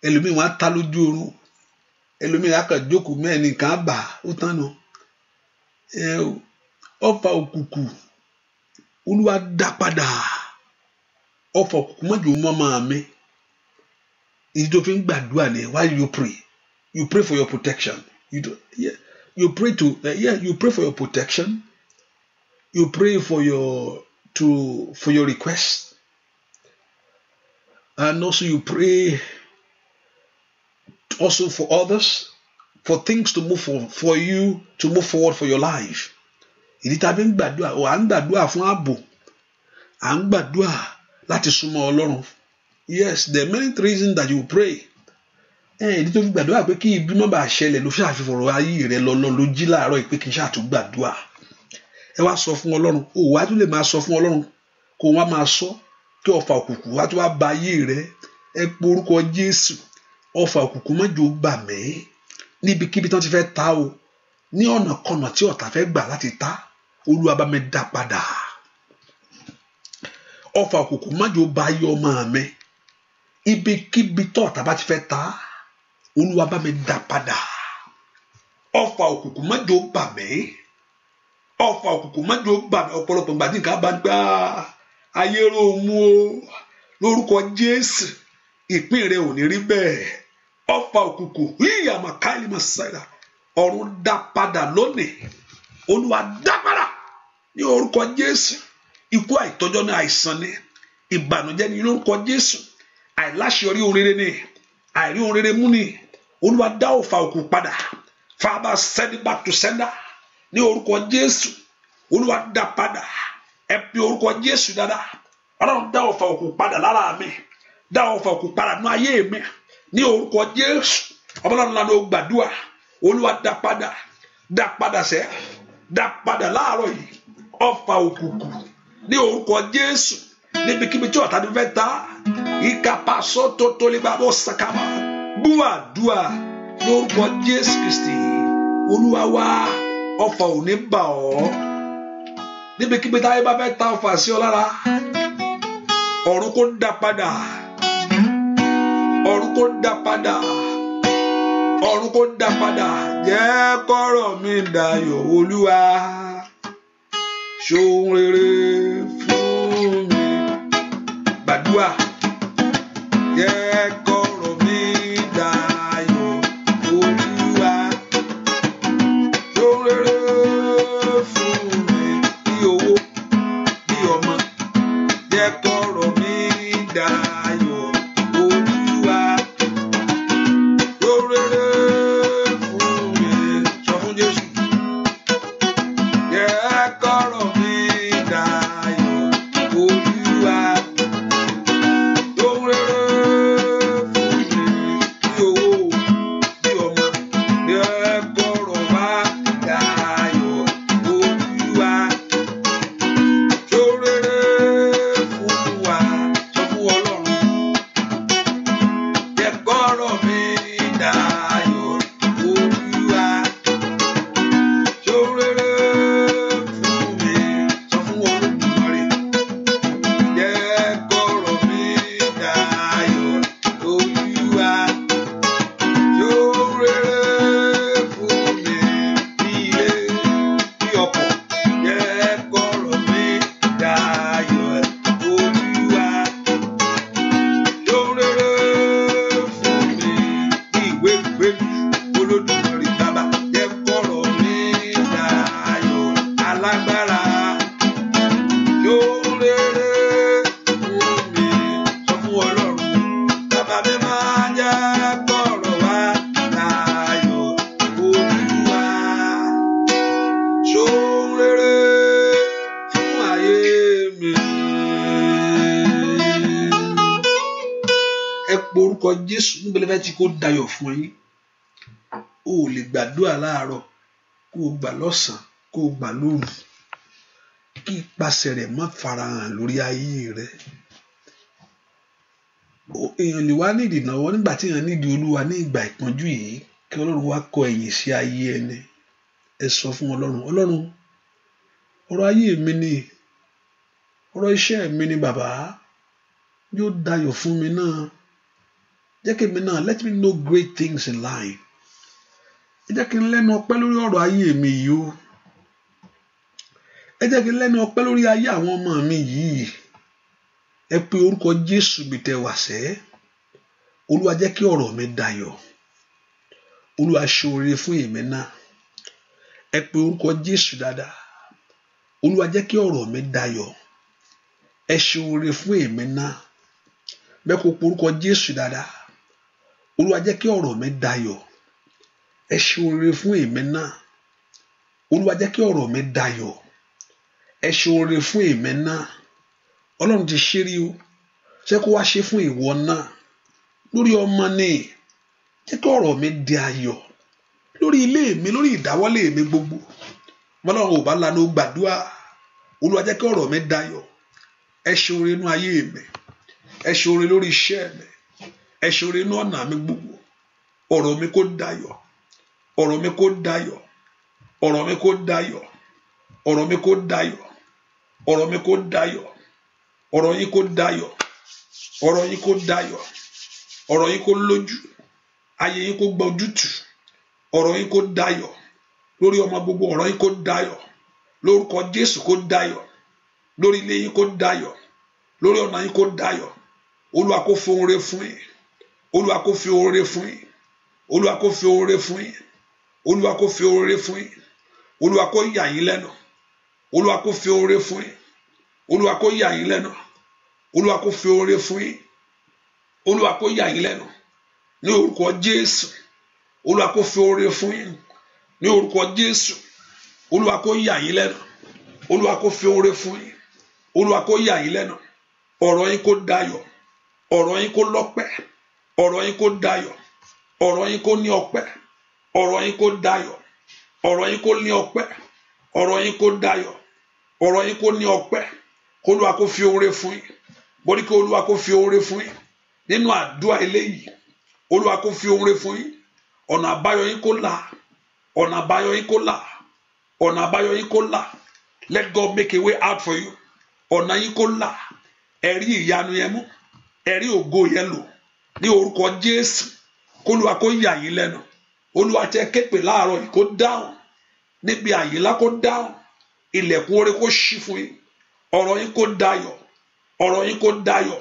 S2: Ẹlòmíì wọn á ta lójú oorun. Ẹlòmíì á kàn jókòó mẹ́rin nìkan á bà ó tán nu. Ọfà òkùnkùn. Olúwa dá padà. Ọfà òkùnkùn má jò mọ́ máa mi. Ìdí tó fi ń gbàdúrà ni why you pray? You pray for your protection. You do, yeah, you pray to yeah, you pray for your protection. You pray for your to for your request. And also you pray also for others, for things to move for you to move forward for your life. Ìdí tá a fi ń gbàdúrà, à ń gbàdúrà fún ààbò, à ń gbàdúrà láti súnmọ́ Ọlọ́run. Yes, there are many reasons that you pray. Ìdí tó fi gbàdúrà pé kí ibi má bàa ṣẹlẹ̀ ló ṣàfihàn ayé rẹ lọ́lọ́ ló jí láàárọ̀ pé kí n ṣáà tún gbàdúrà. Ẹ wá sọ fún Ọlọ́run, ó wá tún lè máa sọ fún Ọlọ́run kó wá máa sọ kí ọfà òkùnkùn wá tún wá ba ayé rẹ. Ẹ pe orúkọ Jésù. Ọfà òkùnkùn má jò bà mí. Níbikíbi tí wọ́n ti fẹ́ ta o, ní ọ̀nà kọ̀nà tí ọ̀tá fẹ́ gbà láti ta, Olúwa bá mi dá padà. Ọfà òkùnkùn má jò bà ayé ọmọ mi. Ibikíbi tí ọ̀tá bá ti fẹ́ ta, Olúwa bá mi dá padà. Ọfà òkùnkùn má jò bà mí. Ọfà òkùnkùn má jò bà mí. Ọ̀pọ̀lọpọ̀ ìgbà tí nǹkan bá ń gbá ayé rò mú o. Lórúkọ Jésù, ìpín rẹ ò ní rí bẹ́ẹ̀. Ọfà òkùnkùn yíyà màkàlì màsáìlà. Ọ̀run dá padà lónìí. Olúwa dá padà ní orúkọ Jésù. Ikú àìtọ́jọ́ ní àìsàn ni. Ìbànújẹ́ ní lórúkọ Jésù. Àìláṣeyọrí ohun rere ni. Àìrí ohun rere mú ni. Olúwa dá ọfà òkùnkùn padà. Father, send it back to sender. Ní orúkọ Jésù. Olúwa dá padà. Ẹ pe orúkọ Jésù dáadáa. Ọlọ́run dá ọfà òkùnkùn padà lára mi. Dá ọfà òkùnkùn padà nínú ayé mi. Ní orúkọ Jésù. Ọlọ́run lánàá ó gbàdúrà. Olúwa dá padà. Dá padà sẹ́. Dá padà láàárọ̀ yìí. Ọfà òkùnkùn. Ní orúkọ Jésù. Níbikíbi tí ọ̀tá ti fẹ́ ta. Ìkàpàsó tó tó lè bá bọ́ sàkámà. Gbúàdúà. Lórúkọ Jésù Kristi. Olúwa wá. Ọfà ò ní bà ọ́. Níbikíbi táyé bá fẹ́ ta ọfà sí ọ lára. Ọ̀run kó dá padà. Ọ̀run kó dá padà. Ọ̀run kó dá padà. Jẹ́ kọ́rọ̀ mi dayọ̀ Olúwa. Ṣohun rere fún mi. Gbàdúrà. Jẹ́ kọ́rọ̀ mi dayọ̀ Olúwa. Ṣohun rere fún mi. Bí owó, bí ọmọ. Jẹ́ kọ́rọ̀ mi dayọ̀ Olúwa. Ṣohun rere fún mi. Sọ fún Jésù. Jẹ́ kọ́rọ̀ mi dayọ̀. Jésù. Níbo lẹ fẹ́ tí kò dayọ̀ fún yín? O ò lè gbàdúrà láàárọ̀, kó o gbà lọ́sàn-án, kó o gbà lóru, kí ipasẹ̀ rẹ̀ má farahàn lórí ayé rẹ. Èèyàn lè wá nídìí ìnáwó nígbà tí èèyàn nídìí Olúwa ní ìgbà ìpọ́njú yìí, kí Ọlọ́run wá kọ ẹ̀yìn sí ayé ẹni. Ẹ sọ fún Ọlọ́run, Ọlọ́run, ọ̀rọ̀ ayé mi ni, ọ̀rọ̀ iṣẹ́ mi ni bàbá, yóò dayọ̀ fún mi náà. Jẹ́ kí èmi náà, let me know great things in life. Ẹ jẹ́ kí n lẹ́nu ọpẹ́ lórí ọ̀rọ̀ ayé mi yìí o. Ẹ jẹ́ kí n lẹ́nu ọpẹ́ lórí ayé àwọn ọmọ mi yìí. Ẹ pe orúkọ Jésù bí tẹ wà sẹ́. Olúwa, jẹ́ kí ọ̀rọ̀ mi dayọ̀. Olúwa, ṣe oore fún èmi náà. Ẹ pe orúkọ Jésù dáadáa. Olúwa, jẹ́ kí ọ̀rọ̀ mi dayọ̀. Ẹ ṣe oore fún èmi náà. Bẹ́ẹ̀ kó pe orúkọ Jésù dáadáa. Olúwa, jẹ́ kí ọ̀rọ̀ mi dayọ̀. Ẹ ṣe oore fún èmi náà. Olúwa, jẹ́ kí ọ̀rọ̀ mi dayọ̀. Ẹ ṣe oore fún èmi náà. Ọlọ́run ti ṣe rí o. Ṣé kó wá ṣe fún ìwọ náà? Lórí ọmọ ni, jẹ́ kí ọ̀rọ̀ mi di ayọ̀. Lórí ilé mi, lórí ìdáwọ́lé mi gbogbo. Ọlọ́run ò bá lanu gbàdúrà. Olúwa, jẹ́ kí ọ̀rọ̀ mi dayọ̀. Ẹ ṣe oore inú ayé mi. Ẹ ṣe oore lórí iṣẹ́ mi. Ẹ ṣe oore inú ọ̀nà mi gbogbo. Ọ̀rọ̀ mi kó dayọ̀. Ọ̀rọ̀ mi kó dayọ̀. Ọ̀rọ̀ mi kó dayọ̀. Ọ̀rọ̀ mi kó dayọ̀. Ọ̀rọ̀ mi kó dayọ̀. Ọ̀rọ̀ yín kó dayọ̀. Ọ̀rọ̀ yín kó dayọ̀. Ọ̀rọ̀ yín kó lójú. Ayé yín kó gba ojútùú. Ọ̀rọ̀ yín kó dayọ̀. Lórí ọmọ gbogbo, ọ̀rọ̀ yín kó dayọ̀. Lórúkọ Jésù, kó dayọ̀. Lórí ilé yín, kó dayọ̀. Lórí ọ̀nà yín, kó dayọ̀. Olúwa kó fi oore fún yín. Olúwa kó fi oore fún yín. Olúwa kó fi oore fún yín. Olúwa kó fi oore fún yín. Olúwa kó yà yín lẹ́nu. Olúwa kó fi oore fún yín. Olúwa kó yà yín lẹ́nu. Olúwa kó fi oore fún yín. Olúwa kó yà yín lẹ́nu. Ní orúkọ Jésù. Olúwa kó fi oore fún yín. Ní orúkọ Jésù. Olúwa kó yà yín lẹ́nu. Olúwa kó fi oore fún yín. Olúwa kó yà yín lẹ́nu. Ọ̀rọ̀ yín kó dayọ̀. Ọ̀rọ̀ yín kó lọ́pẹ́. Ọ̀rọ̀ yín kó dayọ̀. Ọ̀rọ̀ yín kó ní ọpẹ́. Ọ̀rọ̀ yín kó dayọ̀. Ọ̀rọ̀ yín kó ní ọpẹ́. Ọ̀rọ̀ yín kó dayọ̀. Ọ̀rọ̀ yín kó ní ọpẹ́. K'Olúwa kó fi oore fún yín. Mo ní kí Olúwa kó fi oore fún yín. Nínú àdúrà eléyìí, Olúwa kó fi oore fún yín. Ọ̀nà àbáyọ yín kó là. Ọ̀nà àbáyọ yín kó là. Ọ̀nà àbáyọ yín kó là. Let God make a way out for you. Ọ̀nà yín kó là. Ẹ̀rí ìyanu yẹn mú. Ẹ̀rí ògo yẹn lò. Ní orúkọ Jésù, k'Olúwa kó yà yín lẹ́nu. Olúwa tẹ́ képe láàárọ̀ yìí, kó dáhùn. Níbi àyílá, kó dáhùn. Ilẹ̀kùn oore kó ṣí fún yín. Ọ̀rọ̀ yín kó dayọ̀. Ọ̀rọ̀ yín kó dayọ̀.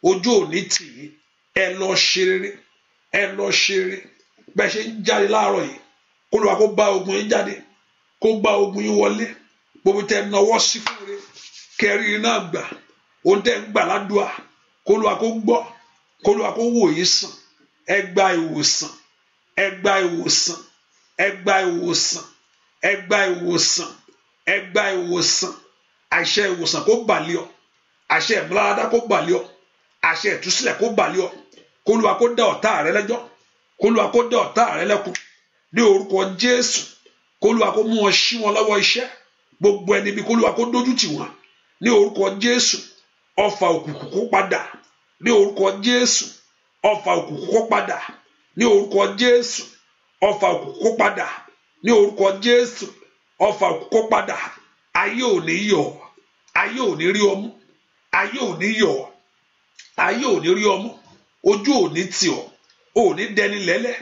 S2: Ojú ò ní tì yín. Ẹ lọ ṣe rere. Ẹ lọ ṣe rere. Bẹ́ẹ̀ ṣe ń jáde láàárọ̀ yìí, k'Olúwa kó bá ogun yín jáde, kó bá ogun yín wọlé. Gbogbo tẹ́ nawọ́ sí fún rere, kẹrin náà gbà. Ohun tẹ́ ń gbà ládùúà, k'Olúwa kó gbọ́, k'Olúwa kó wò yín sàn. Ẹ gba ìwòsàn. Ẹ gba ìwòsàn. Ẹ gba ìwòsàn. Ẹ gba ìwòsàn. Ẹ gba ìwòsàn. Àṣẹ ìwòsàn kó bà lé ọ. Àṣẹ ìmúláradá kó bà lé ọ. Àṣẹ ìtúsílẹ̀ kó bà lé ọ. K'Olúwa kó dá ọ̀tá rẹ lẹ́jọ́. K'Olúwa kó dá ọ̀tá rẹ lẹ́kun. Ní orúkọ Jésù, k'Olúwa kó mú wọn ṣí wọn lọ́wọ́ iṣẹ́. Gbogbo ẹni bí, k'Olúwa kó dójú tì wọ́n. Ní orúkọ Jésù, ọfà òkùnkùn kó padà. Ní orúkọ Jésù, ọfà òkùnkùn kó padà. Ní orúkọ Jésù, ọfà òkùnkùn kó padà. Ní orúkọ Jésù, ọfà òkùnkùn kó padà. Ayé ò ní yọ̀. Ayé ò ní rí ọmú. Ayé ò ní yọ̀. Ayé ò ní rí ọmú. Ojú ò ní tì ọ́. Ò ní dẹni lẹ́lẹ̀.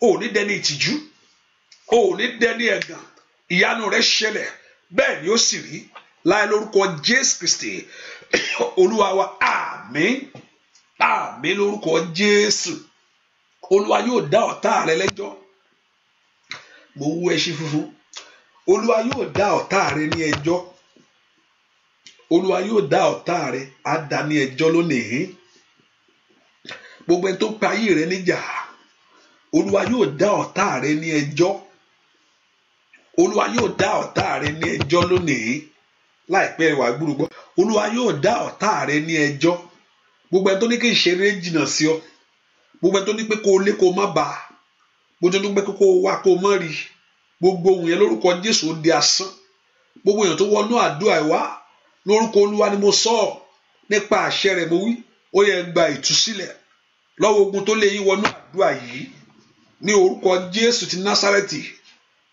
S2: Ò ní dẹni ìtìjú. Ò ní dẹni ẹ̀gàn. Ìyanu rẹ̀ ṣẹlẹ̀. Bẹ́ẹ̀ ni ó sì rí láì lórúkọ Jésù Kristi Olúwa wa. Àmín, àmín lórúkọ Jésù. Olúwa yóò dá ọ̀tá rẹ lẹ́jọ́. Mo wú ẹṣin funfun. Olúwa yóò dá ọ̀tá rẹ ní ẹjọ́. Olúwa yóò dá ọ̀tá rẹ á dá ní ẹjọ́ lónìí. Gbogbo ẹni tó pa ayé rẹ níjà, Olúwa yóò dá ọ̀tá rẹ ní ẹjọ́. Olúwa yóò dá ọ̀tá rẹ ní ẹjọ́ lónìí. Láìpẹ́ wàá gbúrúgbọ́. Olúwa yóò dá ọ̀tá rẹ ní ẹjọ́. Gbogbo ẹni tó ní kí ìṣeré jìnnà sí ọ. Gbogbo ẹni tó ní pé kó o lé kó o má bà, gbogbo ẹni tó ní pé kó o wá kó o má rí, gbogbo ohun yẹn lórúkọ Jésù ó di asán. Gbogbo èèyàn tó wọnú àdúrà wá lórúkọ Olúwa ni mo sọ ọ́, nípa àṣẹ rẹ̀ mo wí, ó yẹ gba ìtúsílẹ̀ lọ́wọ́ ogun tó lé yín wọnú àdúrà yìí ní orúkọ Jésù ti Násárẹ́tì,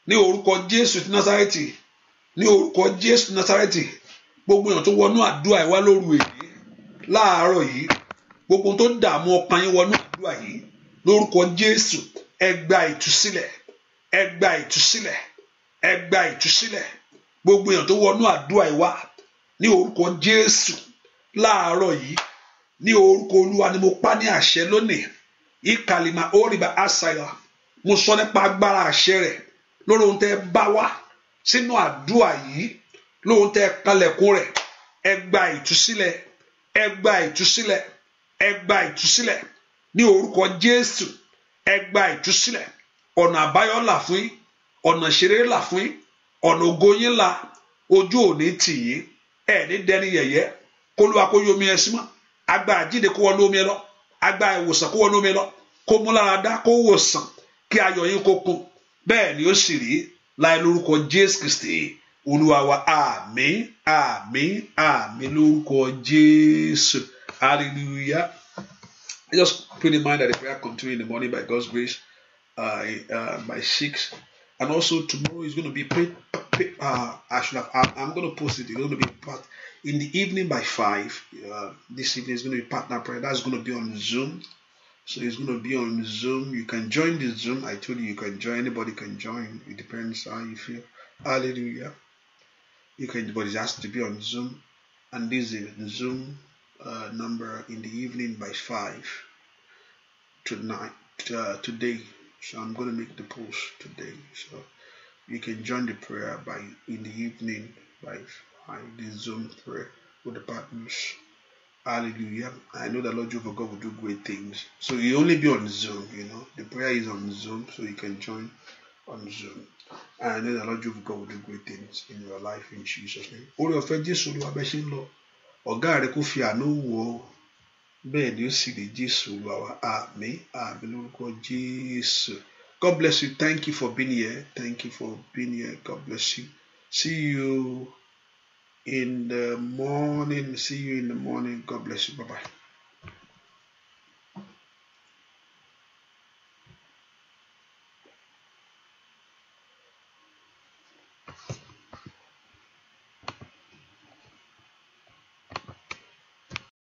S2: ní orúkọ Jésù ti Násárẹ́tì, ní orúkọ Jésù ti Násárẹ́tì. Gbogbo èèyàn tó wọnú àdúrà yìí wá lóru èyí láàárọ̀ yìí, gbogbo tó dààmú ọkàn yín wọnú àdúrà yìí lórúkọ Jésù, ẹ gba ìtúsílẹ̀, ẹ gba ìtúsílẹ̀, ẹ gba ìtúsílẹ̀. Gbogbo èèyàn tó wọnú àdúrà yìí wá ní orúkọ Jésù láàárọ̀ yìí, ní orúkọ Olúwa ni mo pa ní àṣẹ lónìí. Ìkàlìmà òrìbà àṣàyà, mo sọ nípa agbára àṣẹ rẹ̀ lórí ohun tẹ́ bá wá sínú àdúrà yìí, lóhun tẹ́ kalẹ̀kùn rẹ̀, ẹ gba ìtúsílẹ̀, ẹ gba ìtúsílẹ̀, ẹ gba ìtúsílẹ̀ ní orúkọ Jésù, ẹ gba ìtúsílẹ̀. Ọ̀nà àbáyọ là fún yín, ọ̀nà ìṣeré là fún yín, ọ̀nà ògo yín là, ojú ò ní tì yín, ẹ ní dẹni yẹ̀yẹ́. Kólúwa kó yọ omi ẹ símọ́, agbára àjíǹde kó wọnú omi ẹ lọ, agbára ìwòsàn kó wọnú omi ẹ lọ, kó mú lára dá, kó wòsàn, kí ayọ̀ yín kó kún. Bẹ́ẹ̀ ni ó sì rí láì lórúkọ Jésù Kristi Olúwa wa. Àmín, àmín, àmín lórúkọ Jésù. Hallelujah. I just put in mind that the prayer continue in the morning by God's grace, by 6, and also tomorrow is going to be pray, I should have. I'm going to post it. It's going to be part in the evening by 5. This evening is going to be partner prayer. That's going to be on Zoom. So it's going to be on Zoom. You can join the Zoom. I told you you can join. Anybody can join. It depends how you feel. Hallelujah. You can, but it has to be on Zoom. And this is Zoom number in the evening by 5 tonight, today. So I'm going to make the post today. So you can join the prayer by in the evening by 5, the Zoom prayer with the partners. Hallelujah. I know that Lord Jehovah God will do great things. So you only be on Zoom, you know. The prayer is on Zoom, so you can join on Zoom. And I know that Lord Jehovah God will do great things in your life in Jesus' name. Oore ọ̀fẹ́ Jésù Olúwa bẹ́ ṣe ń lọ. Ọ̀gá rẹ kó fi àánú wò ó. Bẹ́ẹ̀ ni ó sì rí Jésù Olúwa wa. Àmín, àmín lórúkọ Jésù. God bless you. Thank you for being here. Thank you for being here. God bless you. See you in the morning. See you in the morning. God bless you. Bye-bye.